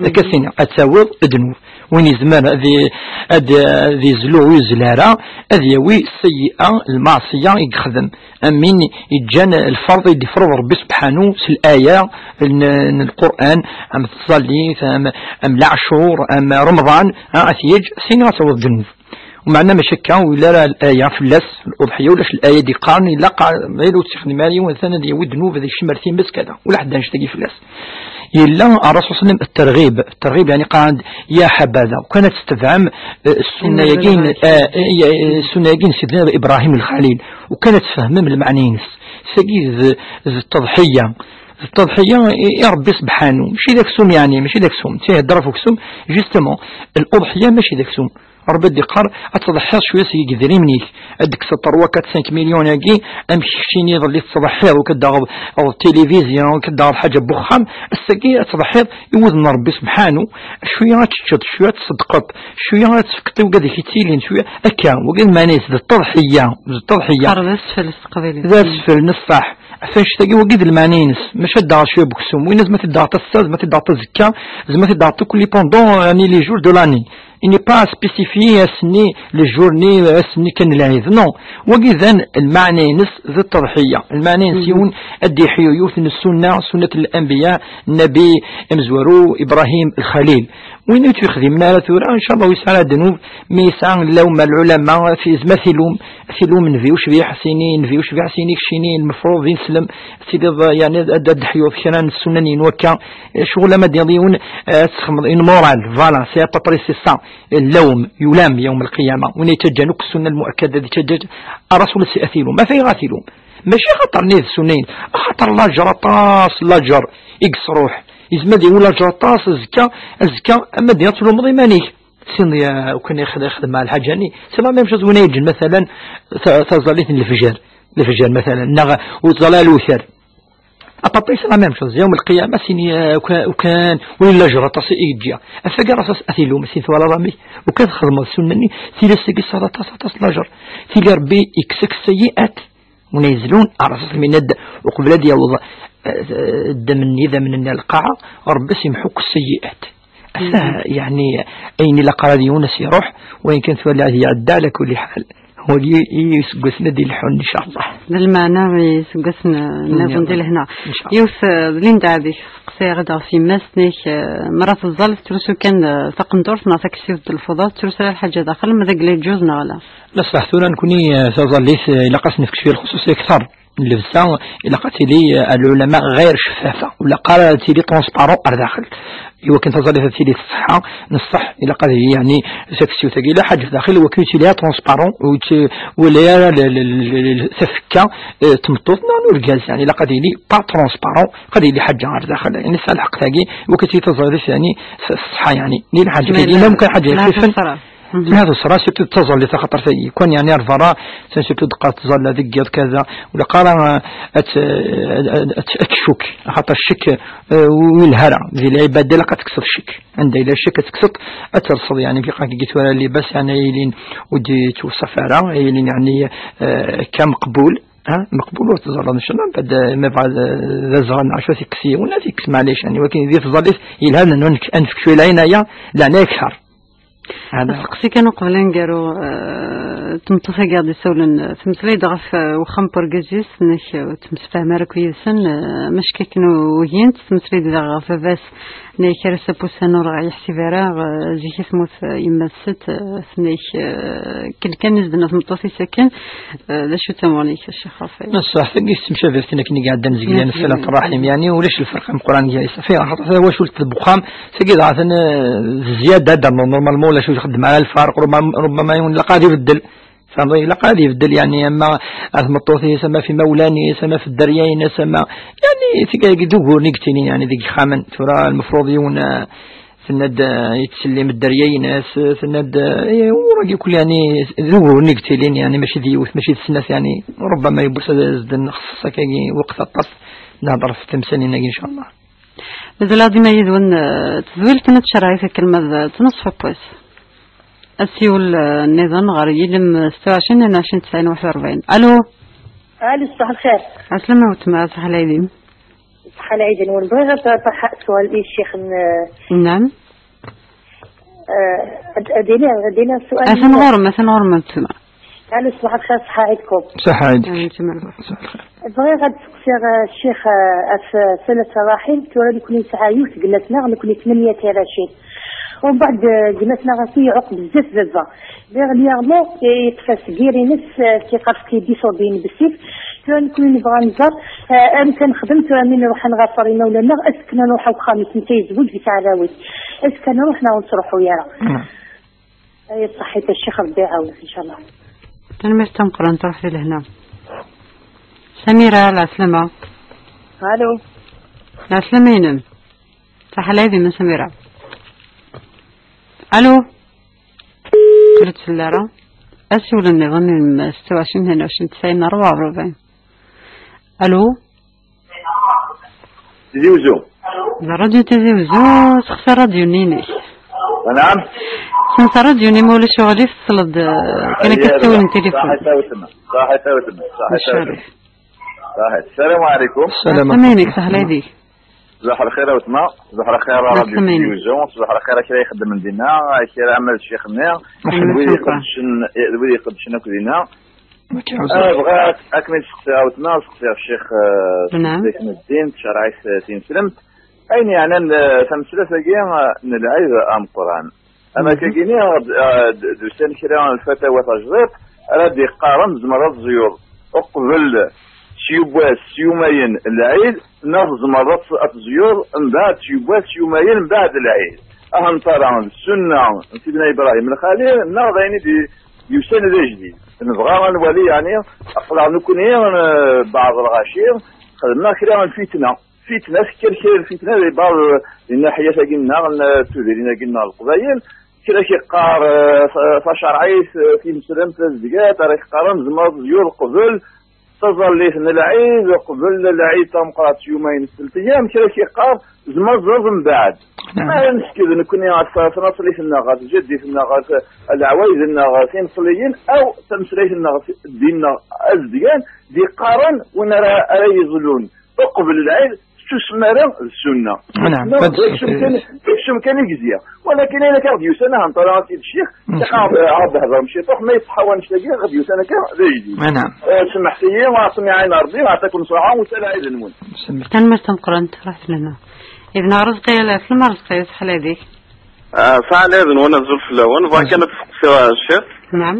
Akka sini, ad tawiḍ ddnub. Win yezmer ad i-, ad, ad izlu ur yezli ara, ad yawi sseyyi'a, lmeɛṣiya i yexdem. Am win yeǧǧan lferḍ i d-ifreḍ Rebbi subḥanu s laya n, n Lqur'an, am tẓallit, am, am leɛcur, am Remḍan, ha, ad t-yeǧǧ, sini ad tawiḍ ddnub. Umeɛna mačči akka, ur yelli ara laya fell-as, l'uḍḥiya, ulac laya d-iqqaren, ilaq, ma yella ur tt-ixdim ara yiwen, atan ad yawi ddnub, ad ikcem ar times, kada. Ula ḥedd annect-agi fell-as. Yella Ṛṛasul sallam الترغيب، الترغيب يعني قال يا حبذا، وكان تتبعم، آه، السنة يقين، آه، آه، السنة يقين سيدنا إبراهيم الخليل، وكان تفهمم المعنى ينس. ساقي ذ-، ذ التضحية. التضحية يا ربي سبحانه، ماشي ذاك سوم يعني، ماشي ذاك سوم. تيهضر فوق سوم، justement، الأضحية ماشي ذاك سوم. ربي يقر، أتضحيض شوية سي قدري منيك. أدك سطر وكات cinq millions ياكي، أمشي شيني ظلي تضحيض وكداغ التلفزيون وكداغ حاجة بخام، الساقي أتضحيض يوذن ربي سبحانه، شوية تشد، شوية تصدقط، شوية تفكتي وكذا كيتيلين، شوية أكا، وكذا ما نيس، ذا التضحية، ذا التضحية. قرب أسفل السقف إلي. ذا أسفل نصح. عفاش تاقي وقيد المعنينس، مش هاد دار شوية بكسوم، وين لازم تدار تستاز، ما تدار تزكا، زعما تدار كل pendant، يعني، les jours de l'année. Il n'est pas spécifié à ce ni les journées، à ce ni كان العيد. Non. وقيدا المعنى ينس ذي التضحية. المعنى ينس يون أدي حيو يوث السنة، سنة الأنبياء، النبي إمزورو إبراهيم الخليل. وين يتخذي من هذا ثورة، إن شاء الله ويسعى ذنوب، ميسعى لو ما العلماء في زمثلهم، في لوم نبي وشبيح سيني، نبي وشبيح سيني، كشيني المفروض ينسلم، سيدي ض-، يعني، د-، د-، حيوط كان السنن ينوكا، شغل ما ديضيون، آه، تخمض، une morale، voilà، c'est à peu près c'est ça. اللوم، يلام يوم القيامة، وين يتجنك السنة المؤكدة، التي تجد الرسول سيأثيلهم. ما في غاثلهم؟ ماشي خاطر نيذ سنين، خاطر لاجر طاس، لاجر إكس روح. يزمد يقول لاجر طاس، الزكا، الزكا، أما ديال تلوم ضيمانيك. سين يا، وكان يخد-، يخدم مع الحاجة يعني، c'est la même chose وين يجي مثلًا ت-، تزاليت الفجر، الفجر مثلًا، نغ-، وتزال الوتر. أبابي c'est la même chose، يوم القيامة سين يا، وكا-، وكان، وين لاجر طاس يجي. أفكار أساس أثيلو، مسين ثوال رامي، وكان خدمة السنة، ثيلي سيكي صلاة طاس، طاس لاجر. ثيلي ربي يكسك السيئات. ونيزلون على أساس من الد-، وقبل أن يوض، آه، الدم الني-، ذا من النار القاعة، ربي سيمحوك السيئات. أسا، يعني، أين لا قرار يونس يروح، وإن كان ثوالي هذه عدة على كل حال. Wali i yiseggasen ad d-ileḥḥun, incallah. D lmeɛna i yiseggasen, eh, nniḍen di lehna. Incallah. Yiwet, eh, Linda, ad k-seqsiɣ ɣef yemma-s-nnek, eh, mara teẓẓal tettrusu kan, eh, taqendurt neɣ takessiwt d lfuḍa, tettrusu ala lḥaǧa daxel, ma d agla yeǧǧuz neɣ ala? La ṣṣeḥ, tura nekni, eh, taẓallit, eh, ilaq ad s-nefk cwiya lxuṣuṣ akter n llebsa, ilaq ad tili, eh, lɛulama ɣir ceffafa, ur ilaq ara ad tili transparent ar daxel. Iwakken taẓallit ad tili tṣeḥḥa, n ṣṣeḥ, ilaq ad yili, yeɛni, takessiwt-agi, la ḥaǧa daxel, iwakken ad tili transparent, ur tt-, wala ara l-, l-, l-, l-, tafekka, eh, tmeṭṭut, neɣ n urgaz, yeɛni, ilaq ad yili pas transparent, ilaq ad yili ḥaǧa ar daxel, yeɛni, tesɛa lḥeqq tagi, iwakken ad tili taẓallit, yeɛni, s-, ṣṣeḥḥa, yeɛni, yili lḥaǧa tagi, ma yemkan ḥaǧa la ixfifen. Tesra. Mhm. Ma d ṣṣeḥḥa, surtout d taẓallit, axaṭer tagi, kan, yeɛni, ar berra, surtout d-qqar tẓalla deg yiḍ, kaza, ur ilaq ara, eh, ad tt-, ad, ad, ad, ad tcukk, axaṭer ccek, eh, ur yelha ara, di lɛibada ilaq ad tekkseḍ ccek. Anda yella ccek ad tekkseḍ, ad terseḍ, yeɛni, fi qaki tura libas, yeɛni, ay ilin ur d-yettweṣṣaf ara, ay ilin, yeɛni, eh, akka meqbul, ha, meqbul ur teẓriḍ, incallah, mbeɛd, eh, ma yebɣa d, d azɣal neɣ acu, ad t-ikkes yiwen, ad t-ikkes, maɛlic, yeɛni, wakin di tẓallit yelha ad n-, ad nefk cwiya lɛinaya, leɛnaya kter. Hada. Asteqsi kan uqbel aneggaru, eh, tmeṭṭut-agi ad d-isawlen, eh, temmeslay-d ɣef, eh, uxxam n urgaz-is, nek, eh, ur ttemsefham ara akk yid-sen, eh, mac kakken ugint, temmeslay-d daɣ ɣef baba-s, nek ar ass-a n wussan ur ɣ-yeḥsib ara, eh, zik i temmut, eh, yemma-s, eh, nek, eh, kel kan i s-d-tenna tmeṭṭut-is akken, eh, d acu d tamuɣli-k, a Ccix Ṛafayel? Ṣṣeḥ, tagi tessemcabiɣ tin akken i iɛeddan zeglan, Ṣṣilat Ṛṛaḥim, yeɛni ulac lferq ameqqran gar-i. Ṣafi, axaṭer tawacult n wexxam, tagi dɣa atan, eh, d zzyada, normalement ulac ur ixeddem ara lferq, rubbama, rubbama yiwen ilaq ad ibeddel. Fehmeḍ? Ilaq ad ibeddel, yeɛni, ama ɣef tmeṭṭut-is, ama ɣef imawlan-is, ama ɣef dderya-ines, ama, yeɛni, tigi d uguren i yettilin, yeɛni, deg yexxamen. Tura, lmefruḍ yiwen, eh, tenna-d, eh, yettsellim dderya-ines, tenna-d, eh, umur-agi kul, yeɛni, d uguren i yettilin, yeɛni, mačči d yiwet, mačči d snat, yeɛni, rubbama yiwwas ad as-d-nxeṣṣeṣ akkagi lweqt aṭas, nehder ɣef temsalin-agi, incallah. Mazal-aɣ dima yid-wen, eh, tedwilt n tcerɛit akken ma d tneṣf n wass. Asiwel, eh, nniḍen ɣer yilem, eh, ستة وعشرين اثنين وعشرين تسعين واحد وأربعين. Alo? Alo, ṣṣeḥ lxir. Ɛeslama weltma, ṣṣeḥ lɛid-im. Ṣṣeḥ lɛid-nwen. Bɣiɣ ad ṭerḥeɣ sswal i ccix n, eh, Naam. Eh, ad, ad iliɣ, ad iliɣ sswal. Atan ɣur-m, atan ɣur-m a weltma. Alo, ṣṣeḥ lxir, ṣṣeḥ ɛid-kum. Ṣṣeḥ ɛid-k. Amin, ttama lxir. Ṣṣeḥ lxir. Bɣiɣ ad d-seqsiɣ, eh, ccix, eh, ɣef, eh, صلة الرحم, tura nekni nesɛa yiwet n gma-tneɣ, nekni tmenya arrac-is. Umbeɛd, eh, gma-tneɣ ɣas iɛuq bezzaf baba. Dernièrement, eh, yeṭṭef-as guerre-ines, eh, tiqerfet-is ur d-yenbessit. Tura nekni nebɣa nẓer, eh, amek ad nexdem tura mi nruḥ ad nɣafar imawlan-nneɣ, est-ce que nruḥ ar uxxam-is, netta yezweǧ, yesɛa arraw-is. Est-ce que nruḥ neɣ ur nettruḥu ara? Naam. Ay, ṣaḥit, a ccix, Rebbi iɛawen, incallah. Tanemmirt tameqqrant, ruḥ di lehna. Samira, lɛeslama. Alo. Lɛeslama-inem. Ṣaḥ lɛid-im a Samira. Alo. Ur tt-telli ara. Asiwel nniḍen, ستة وعشرين اثنين وعشرين تسعين أربعة وأربعين. Alo. Tizi Uzzu. D ṛṛadyu Tizi Uzzu, sexsi ṛṛadyu-nni-inek. Naam. Sens ṛṛadyu-nni, ma ulac uɣilif, tesleḍ, eh, kan akka ssawal n tilifun. Ṣaḥit a weltma. Ṣaḥit a weltma. Ṣaḥit a weltma. Ṣaḥit. Sslam ɛlikum. Sslam ɛlikum. Ṣṣeḥ lxir a weltma. Ṣṣbeḥ lxir a kra yexeddmen di Tizi Uzzu. Ṣṣbeḥ lxir a kra ixeddmen dinna, a kra ama d ccix-nni, d wid iqeddcen, d wid iqeddcen akk dinna. Ah, bɣiɣ ad, ad kem-id-seqsiɣ a weltma, seqsiɣ ccix, eh, Naam. Sseqdec n ddin, tcerɛit, eh, tineslemt. Ayen yeɛnan, eh, tameslayt-agi, eh, n lɛid ameqqran. Ama Mhm. kagini, eh, d, d-, d-usan kra n lfatawa tajdiṭ, ara d-iqqaren tzemreḍ ad teẓyuḍ uqbel s yiwwas s yumayen n lɛid, neɣ tzemreḍ ad, ad teẓyuḍ mbeɛd s yiwwas s yumayen mbeɛd lɛid. Ahanṭara d ssunna n Sidna Ibrahim Lxalil, neɣ d ayen i d-, yusan d ajdid. Nebɣa ad nwali, yeɛni, aql-aɣ nekkni, eh, beɛḍ lɣaci, xedmeɣ kra n lfitna. Fitna, tekker kra n lfitna di beɛḍ, di nnaḥiyat-agi-nneɣ, n tudrin-agi-nneɣ n Leqbayel. Kra k-iqqar, eh, ta-, tacerɛit, eh, tineslemt, tazedgat, ara k-iqqaren tzemreḍ ad teẓyuḍ qbel taẓallit n lɛid, qbel lɛid tameqqrant s yumayen, s telt ayyam, kra k-iqqar tzemreḍ ad teẓẓleḍ mbeɛd. Naam. Ma ara neḥki d nekkni ɣef tnaṣlit-nneɣ, ɣef tjaddit-nneɣ, ɣef leɛwayed-nneɣ tineṣliyin, aw tameslayt-nneɣ, ddin-nneɣ azedgan, d-iqqaren win ara, ara yeẓlun uqbel lɛid, Ur tusem ara d ssunna. Naɛam. Ssunna, d aksum kan, d aksum kan i gziɣ. Walakin ayen akka ɣ-d-yusan, ahat ṭala-as-id ccix, mm, ɣ-, ɣ-d-hedrem ciṭuḥ, ma yeṣḥa wannect-agi, ɣ-d-yusan akka d ajdid. Naɛam. Eh, semḥet-iyi, ɣas mi ɛin Ṛebbi, ɛṭakum ṣṣaḥa, u sala ɛid-nwen. Tanemmirt tameqqrant, ṛuḥet lehna. Ibna Ṛezqi, ala film Ṛezqi, ṣṣeḥ lɛid-ik. Ah, ṣṣeḥ lɛid-nwen, azul fell-awen. Bɣiɣ kan ad d-steqsiɣ, ah, ccix. Naɛam.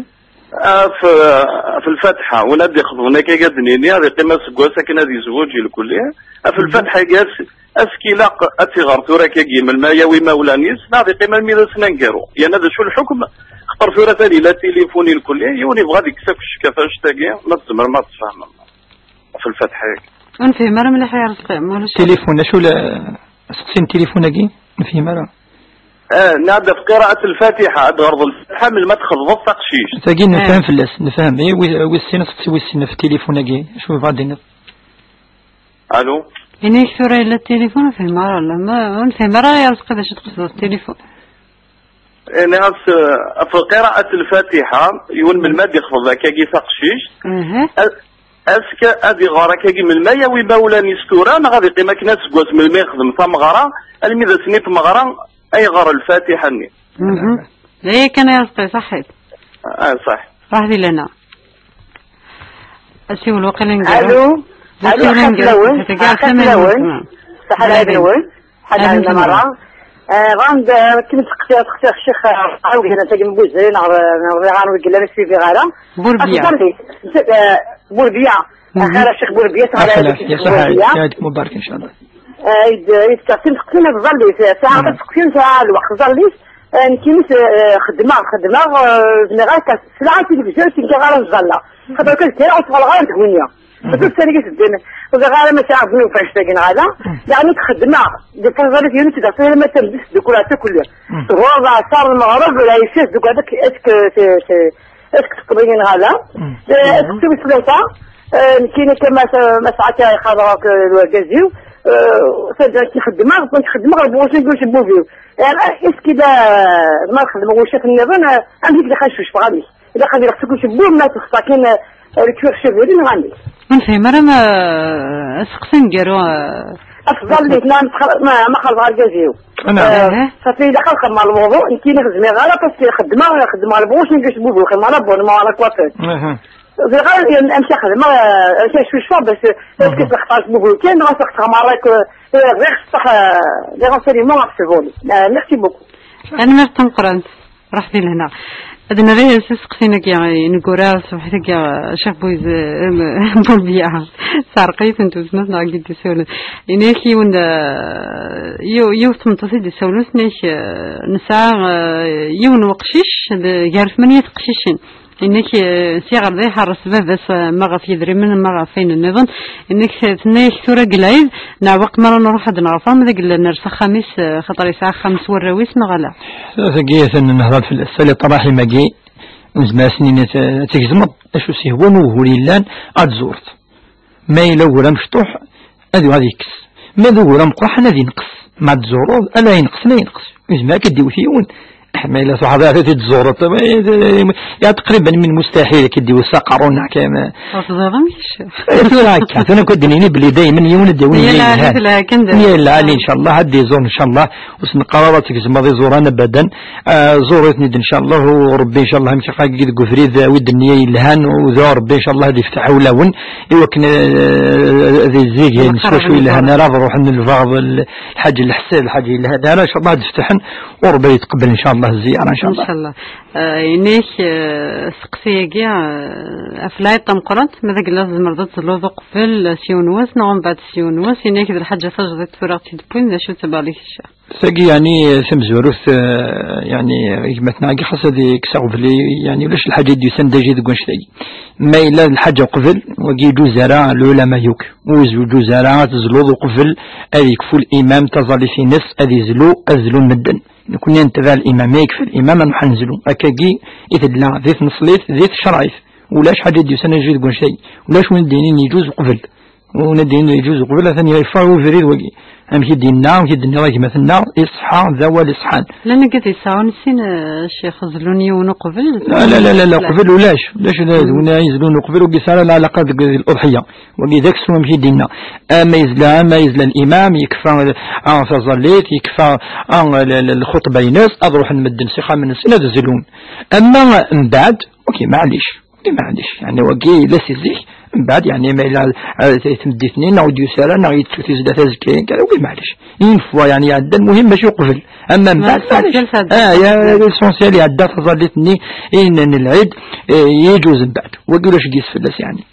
Ah, f-, f Lfatiḥa, win ad ixeḍben akka ad d-nini, ad iqqim aseggas akken ad yezweǧ ilkulli. Ah, f Lfatiḥa-agi, as-, ask ilaq ad tt-iɣer tura akkagi, melmi ara yawi imawlan-is, neɣ ad iqqim armi d ass n aneggaru? Yerna d acu lḥukm? Xaṭer tura tali la tilifun ilkulli, yiwen yebɣa ad ikkes akk ccek ɣef annect-agi, ma tzemrem ad tfehmem. F Lfatiḥa-agi. Ur nefhim ara mliḥ, ya Ṛezqi, ma ulac. Tilifun, acu la, aseqsi n tilifun-agi? Ur nefhim ara. Eh, nɛedda f qiraat Lfatiḥa, ad tɣerḍ Lfatiḥa melmi ad txeḍbeḍ taqcict. Tagi nefhem fell-as, nefhem. Eh, wi-, wis sin, aseqsi wis sin f tilifun-agi, acu yebɣa ad d-iniḍ? Alo? Ini-ak tura yella tilifun, ur fhimeɣ ara, la, ma, ur nefhim ara, ya Ṛezqi, d acu tqesdeḍ tilifun. Eh, nniɣ-as, eh, f qiraat Lfatiḥa, yiwen melmi ad ixḍeb akkagi taqcict, a-, ask ad iɣer akkagi melmi ara yawi imawlan-is tura, neɣ ad iqqim akken aseggas melmi ixdem tameɣra, almi d ass-nni n tmeɣra, ay iɣer Lfatiḥa-nni. Mhm. D aya kan ay Ṛezqi, ṣaḥit. Ah, ṣaḥ. Ṛuḥ di lana. Asiwel waqila ngar. Alo? Alo, asiwel ngar. Ḥafilawen. Ḥafilawen. Ḥafilawen. Ṣaḥa lɛid-nwen. Ḥafilawen. Ḥafilawen. Merra. Eh, ɣand, eh, kim tseqsiḍ, seqsiɣ ccix, eh, ɣer wigran tagi n Buzri, neɣ, neɣ ɣer wigran ur swibiɣ ara. Burbiya. Afḍal-is, eh, Burbiya. Mhm. Axir a ccix Burbiya, ṣaḥa lɛid-ik, a ccix Burbiya. Yaɛid-ik mubarak, incallah. Eh, id-, id-, teqsim teqsim ad ẓallit, eh, saɛa ad teqsim, saɛa lweqt ẓallit, eh, nekkini, eh, xeddmeɣ, xeddmeɣ, eh, zmireɣ akka, s lɛa tilivizyu, ur ttnekkiɣ ara ẓalla. Xaṭer kan kra ur tɣelleɣ ara deg winna. Mhm. Ur ttaniɣ s ddin. Ur ẓriɣ ara ma sɛiɣ ddnub annect-agi neɣ ala. Mhm. Yeɛni xeddmeɣ, di Fransa, di Tunis, di Fransa, ma d-, di kul, di kul. Mhm. Sɣur leɛṣar, lmeɣreb, lɛica, di kul, est-ce que, est-ce que, est-ce que teṭṭef-iyi neɣ ala? Mhm. Eh, est-ce que tu veux ça? Eh, nekkini kan ma s-, ma sɛiɣ kan xaḍer akk d urgaz-iw, eh, s-, xeddmeɣ, xeddmeɣ, lbuɣus n ucebbub-iw. Eh, est-ce que la, ma xedmeɣ ucaf nniḍen, eh, amek i ilaq ad ccucfeɣ, amek? Ilaq ad ilaq seg ucebbub, ma texṣer kan, eh, le cuir chevelu, neɣ amek? Ur nefhim ara ma, eh, aseqsi aneggaru, eh, afḍal-is, ma, ma, ma xelḍeɣ argaz-iw. Naɛam. Eh, safi, ilaq ad xedmeɣ lwuḍu, nekkini ur zmireɣ ara, parce que xeddmeɣ, xeddmeɣ lbuɣus n ucebbub, xeddmeɣ l'abonnement à la coiffeuse. Aha. Ẓriɣ ara amek ad xedmeɣ, eh, amek ad ccucfeɣ, parce que, parce que lextar n ucebbub kan, neɣ ad xedmeɣ merra, eh, bɣiɣ ṣṣeḥ, eh, les renseignements ɣef ce volet. Eh, merci beaucoup. Tanemmirt tameqqrant. Ruḥ di lehna. Ad nerr s useqsi-nni-agi ineggura ṣṣbeḥ-agi, Ccix Buyz, em, Burbiya. Teɛreq-iten tussna neɣ i d-isawlen. Ini-ak yiwen, eh, yiw-, yiwet tmeṭṭut i d-isawlen, tenna-ak, eh, nesɛa, eh, yiwen weqcic d-, gar tmanya teqcicin. Ini-ak, eh, si ɣer da iḥerres baba-s, eh, ma ɣef yedrimen, ma ɣef wayen nniḍen. Ini-ak, eh, tenna-ak tura deg lɛid, neɛweq mi ara nruḥ ad nɣer, ma d agella ners axxam-is, eh, xaṭer yesɛa axxam s warraw-is, neɣ ala? Tagi atan nehder fell-as. Sali ṭraḥim-agi, nezmer ad s-nini ad, ad tgezmeḍ, acu s-yehwan ugur yellan, ad tẓureḍ. Ma yella ugur amecṭuḥ, ad yuɣal yekkes. Ma d ugur ameqqran, ad yenqes. Ma tẓureḍ, ala yenqes, la yenqes. Yezmer ad k-id-iwet yiwen. Ma yella truḥeḍ ad t-id-tẓureḍ, ya taqriban min mustaḥil ad k-id-iwet s aqerru-nneɣ kan. Ur teẓriḍ amek ccix. Eh, tura akka, tura akka d-nini belli daymen yiwen ad d-yawi yella, yelhan. Yella, incallah, ad d-iẓur, incallah, ad d-iẓur, incallah. Ur s-neqqar ara ad tgezmeḍ iẓuran abadan. Ah, ẓurit-ten-id, incallah, u Ṛebbi, incallah, amek akka deg ubrid, awi-d nniya yelhan, u d Ṛebbi, incallah, ad yefteḥ ulawen, i wakken, eh, ad izig s wacu yelhan ara ad ruḥen lbaɣeḍ, l-, lḥaǧ n leḥsab, lḥaǧ yelhan ara, incallah, ad d-fetaḥen, u Ṛebbi ad yetqebbel, incallah, zziyaṛa, incallah. Incallah. Eh, inek, eh, seqsi-agi, eh, ɣef lɛid tameqqrant, ma d agella tzemreḍ ad tezluḍ uqbel s yiwen wass, neɣ umbeɛd s yiwen wass, inek d lḥaǧa tajdiṭ tura ɣ-tt-id-wwin, d acu tabɣa-k? Tagi, yeɛni, tamezwarut, eh, yeɛni, gma-tneɣ-agi xas ad ikkes aɣbel, yeɛni, ulac lḥaǧa i d-yusan d ajdid deg wannect-agi. Ma yella lḥaǧa uqbel, wagi ur yeǧuz ara lɛulama yakk. Ur yeǧuz ara ad tezluḍ uqbel ad yekfu limam taẓallit-ines, ad yezlu, ad zlun medden. Nekkni ad nettabaɛ limam, ma yekfa limam, ad nruḥ ad nezlu. Akkagi i tella di tneṣlit, di tecrayt. Ulac ḥaǧa i d-yusan ajdid deg wannect-agi. Ulac win d-yinin yeǧuz uqbel. Win d-yinin yeǧuz uqbel, atan yeffeɣ ubrid wagi. Amek i d-yenna, amek i d-nniɣ a gma-tneɣ, iṣeḥḥa, d awal iṣeḥḥan. Llan wigad yesɛun sin, eh, ccix, zlun yiwen uqbel. La, la, la, la, la, uqbel ulac, ulac, la, d win ara yezlun uqbel, ur yesɛi ara lɛalaqa deg, deg l'uḍḥiyya. Wagi d aksum amek i d-yenna. Ama yezla, ama yezla l'imam, yekfa, ah, taẓallit, yekfa, ah, l-, l-, lxuṭba-ines, ad ruḥen medden s ixxamen-nsen ad zlun. Ama mbeɛd, ok, maɛlic. Wi maɛlic, yeɛni wagi yella si zik, mbeɛd, yeɛni ma yella, eh, t-, tmeddit-nni, neɣ ur d-yusi ara, neɣ yettu tizla tazekka-yan kan, wi maɛlic. Une fois, yeɛni iɛedda, lmuhim mačči uqbel. Ama mbeɛd, maɛlic. Ah, ya, l'essentiel iɛedda taẓallit-nni, in, n lɛid, eh, yeǧuz mbeɛd. Wagi ulac deg-s fell-as, yeɛni.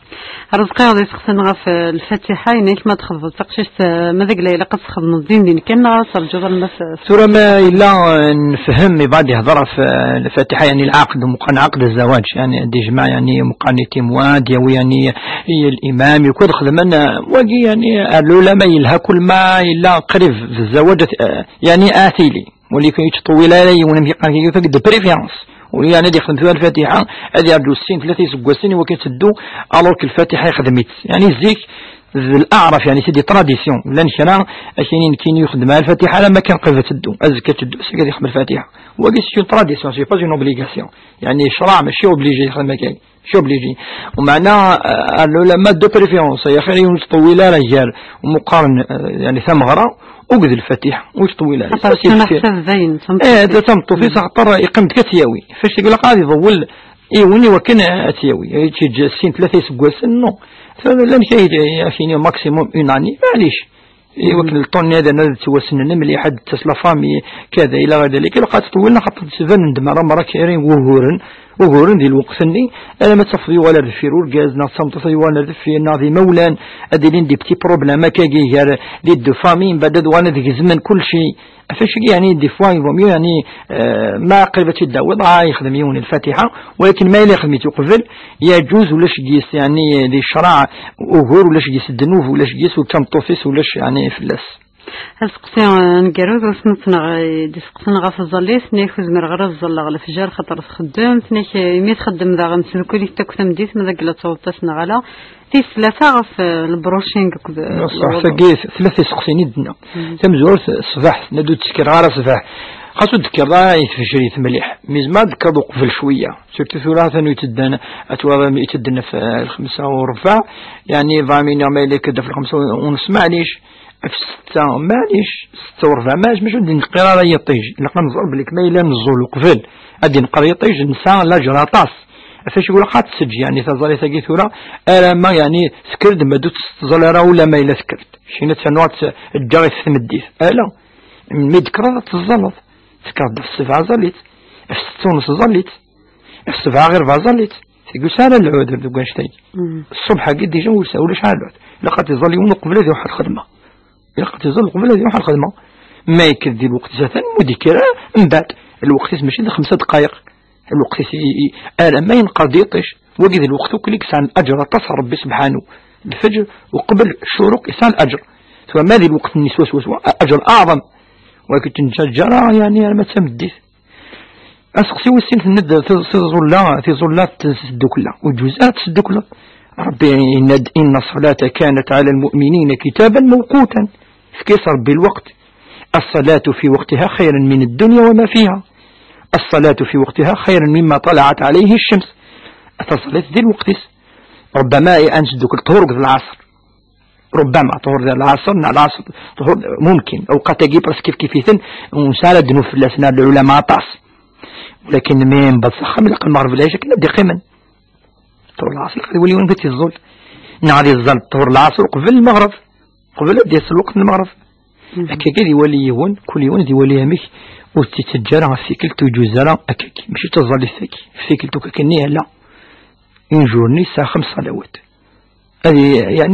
Rezqi, ad iseqsen ɣef, eh, Lfatiḥa, yenna-k ma txedmeḍ taqcict, eh, ma d agla ilaq ad txedmeḍ din din kan, neɣ ad terǧuḍ alma s-, Tura ma yella, eh, nefhem, ibɛad yehder ɣef, eh, Lfatiḥa, yeɛni lɛaqd, meqqar lɛaqd zzawaj, yeɛni ad yejmeɛ, yeɛni meqqar ni timwa, ad yawi, yeɛni, i l'imam, yukud xedmen, eh, wagi, yeɛni, ar lulama yelha kul ma yella qrib d zzawaj, eh, yeɛni ad tili. Walakin ur yettṭewwil ara yiwen, amek yeqqar, de préférence. Ur yeɛni ad yexdem tura Lfatiḥa, ad yerǧu sin, tlata iseggasen, i wakken teddu, alors que Lfatiḥa yexdem-itt. Yeɛni zik, d l'aɛraf, yeɛni c'est des traditions. Llan kra, akini nekkini ur xeddmeɣ ara Lfatiḥa, alamma kan qrib ad teddu. Azekka ad teddu, azekka ad yexdem Lfatiḥa. Wagi c'est une tradition, c'est pas une obligation. Yeɛni ccṛeɛ mačči obligé yexdem akka. Mačči obligé. Umeɛna, eh, ar lulama de préférence, ay axir yiwen ur yettṭewwil ara gar umuqqaren, eh, yeɛni tameɣra, akked Lfatiḥa, ur yettṭewwil ara. Xaṭer ttun aḥsab dayen, d tameṭṭut. Eh, d tameṭṭut-is, axaṭer yeqqim-d kan ad tt-yawi. Fac tagi ilaq ad iḍewwel yiwen i wakken ad tt-yawi. Ad yeǧǧ sin, tlata iseggasen, non. Tura llan kay, akini maximum une année, maɛlic. I wakken lṭun-nni ad, ad ttwassnen mliḥ, ad d-tas la famille, kada ila ɣer dalik, ilaq ad ttṭewwilen, xaṭer ttbanen-d merra, merra kra n wuguren, uguren di lweqt-nni, alamma tafeḍ yuɣal ar deffir urgaz, neɣ d tameṭṭut yuɣal ar deffir, neɣ d imawlan, ad ilin des petits problèmes akkagi gar les deux familles, mbeɛd ad uɣalen ad gezmen kulci. Ɣef wacagi, yeɛni, des fois, il vaut mieux, yeɛni, euh, ma qrib ad tt-id-tawiḍ, ah, yexdem yiwen Lfatiḥa, walakin ma yella yexdem-itt uqbel, yeǧuz, ulac deg-s, yeɛni, di ccṛeɛ ugur, ulac deg-s ddnub, ulac deg-s ur d tameṭṭut-is, ulac, yeɛni, fell-as. Aseqsi, eh, aneggaru, d wasnut neɣ, eh, d-iseqsen ɣef tẓallit, nni-ak ur zmireɣ ara ad ẓẓalleɣ lefjer, xaṭer txeddem, nni-ak, eh, imi txeddem daɣen teddukel-ik akk tameddit, ma d agla ad tawḍeḍ-as neɣ ala. Tis tlata ɣef, eh, le brushing akked, eh, ṣṣeḥ, lewḍu. Tagi tlata iseqsiyen i d-tenna. Tamezwarut, ṣṣbeḥ, tenna-d ur d-tekkreɣ ara ṣṣbeḥ. Xas ur d-tekkreḍ ara i tfejrit mliḥ. Mi zma ad d-tekkreḍ uqbel cwiya. Surtout tura atan itedden, ad twalaḍ itedden ɣef, eh, lxemsa u rbeɛ, yeɛni vingt minutes ma yella ikad ɣef lxemsa u nṣ, maɛlic. Ɣef ssetta, maɛlic, ssetta u rbeɛ, maɛlic, mačči ur d-neqqir ara yiṭij. Ilaq ad nẓer belli ma yella neẓẓul uqbel ad d-neqqir yiṭij, nesɛa laǧer aṭas. Ɣef acu ilaq ad tt-teǧǧ, yeɛni, taẓallit-agi tura, alamma, yeɛni, tekker-d, ma d ur tt-teẓẓal ara ula ma yella tekker-d. Keččini ad ternu ad tt-ǧǧeɣ i tmeddit. Ala, mi d-tekkreḍ ad teẓẓaleḍ. Tekkreḍ ɣef ssebɛa ẓallit, ɣef ssetta u nṣ ẓallit, ɣef ssebɛa ɣir rbeɛ ẓallit. Tagi ur tesɛi ara lɛudur deg wanect-agi. Ṣṣbeḥ-agi déjà ur s-, ulac ara lɛudur. Ilaq ad iẓẓal yiwen uqbel ad iruḥ ar lxedma. Ilaq ad iẓẓal uqbel ad iruḥ ar lxedma. Ma yekker di lweqt-is atan, ma ur d-yekker ara, mbeɛd. Lweqt-is mačči d xemsa dqayeq. Lweqt-is i, i, alamma yenqer-d yiṭij. Wagi d lweqt akk i yesɛan aǧer aṭas ɣer Rebbi sebḥanu. Lfeǧr uqbel ccuruq yesɛa laǧer. Tura ma di lweqt-nni swaswa, swaswa, aǧer aɛḍam. Walakin ur tt-neǧǧa ara, yeɛni, arma d tameddit. Aseqsi wis sin, tenna-d tiẓ-, tiẓulla, tiẓulla n tddukkla. Ur yeǧuz ara ad tesdukleḍ. Rebbi yenna-d: إن الصلاة كانت على المؤمنين كتابا موقوتا. Efk-as Rebbi lweqt. الصلاة في وقتها خير من الدنيا وما فيها. الصلاة في وقتها خير مما طلعت عليه الشمس. Taẓallit di lweqt-is. Rubbama ad nesdukkel ṭhur deg lɛaṣer. Rubbama ṭhur di lɛaṣer, neɣ lɛaṣer ṭhur, mumkin. Awqat-agi presque kif kif-iten, ur nesɛi ara ddnub fell-asen, ar lɛulama aṭas. Walakin mi newweḍ s axxam, ilaq lmeɣreb lɛic akken ad d-iqqimen. Ṭhur lɛaṣer, ilaq ad iwali yiwen ad t-iẓẓul. Neɣ ad iẓẓal ṭhur lɛaṣer uqbel lmeɣreb. Qbel ad d-yas lweqt n lmeɣreb. Akkagi ad iwali yiwen, kul yiwen ad iwali amek ur tt-ittaǧǧa ara ɣef tikkelt, ur yeǧuz ara akkagi. Mačči d taẓallit-agi. Ɣef tikkelt akk akkenni, ala. Une journée yesɛa xems ṣalawat. Ad i-, yeɛni,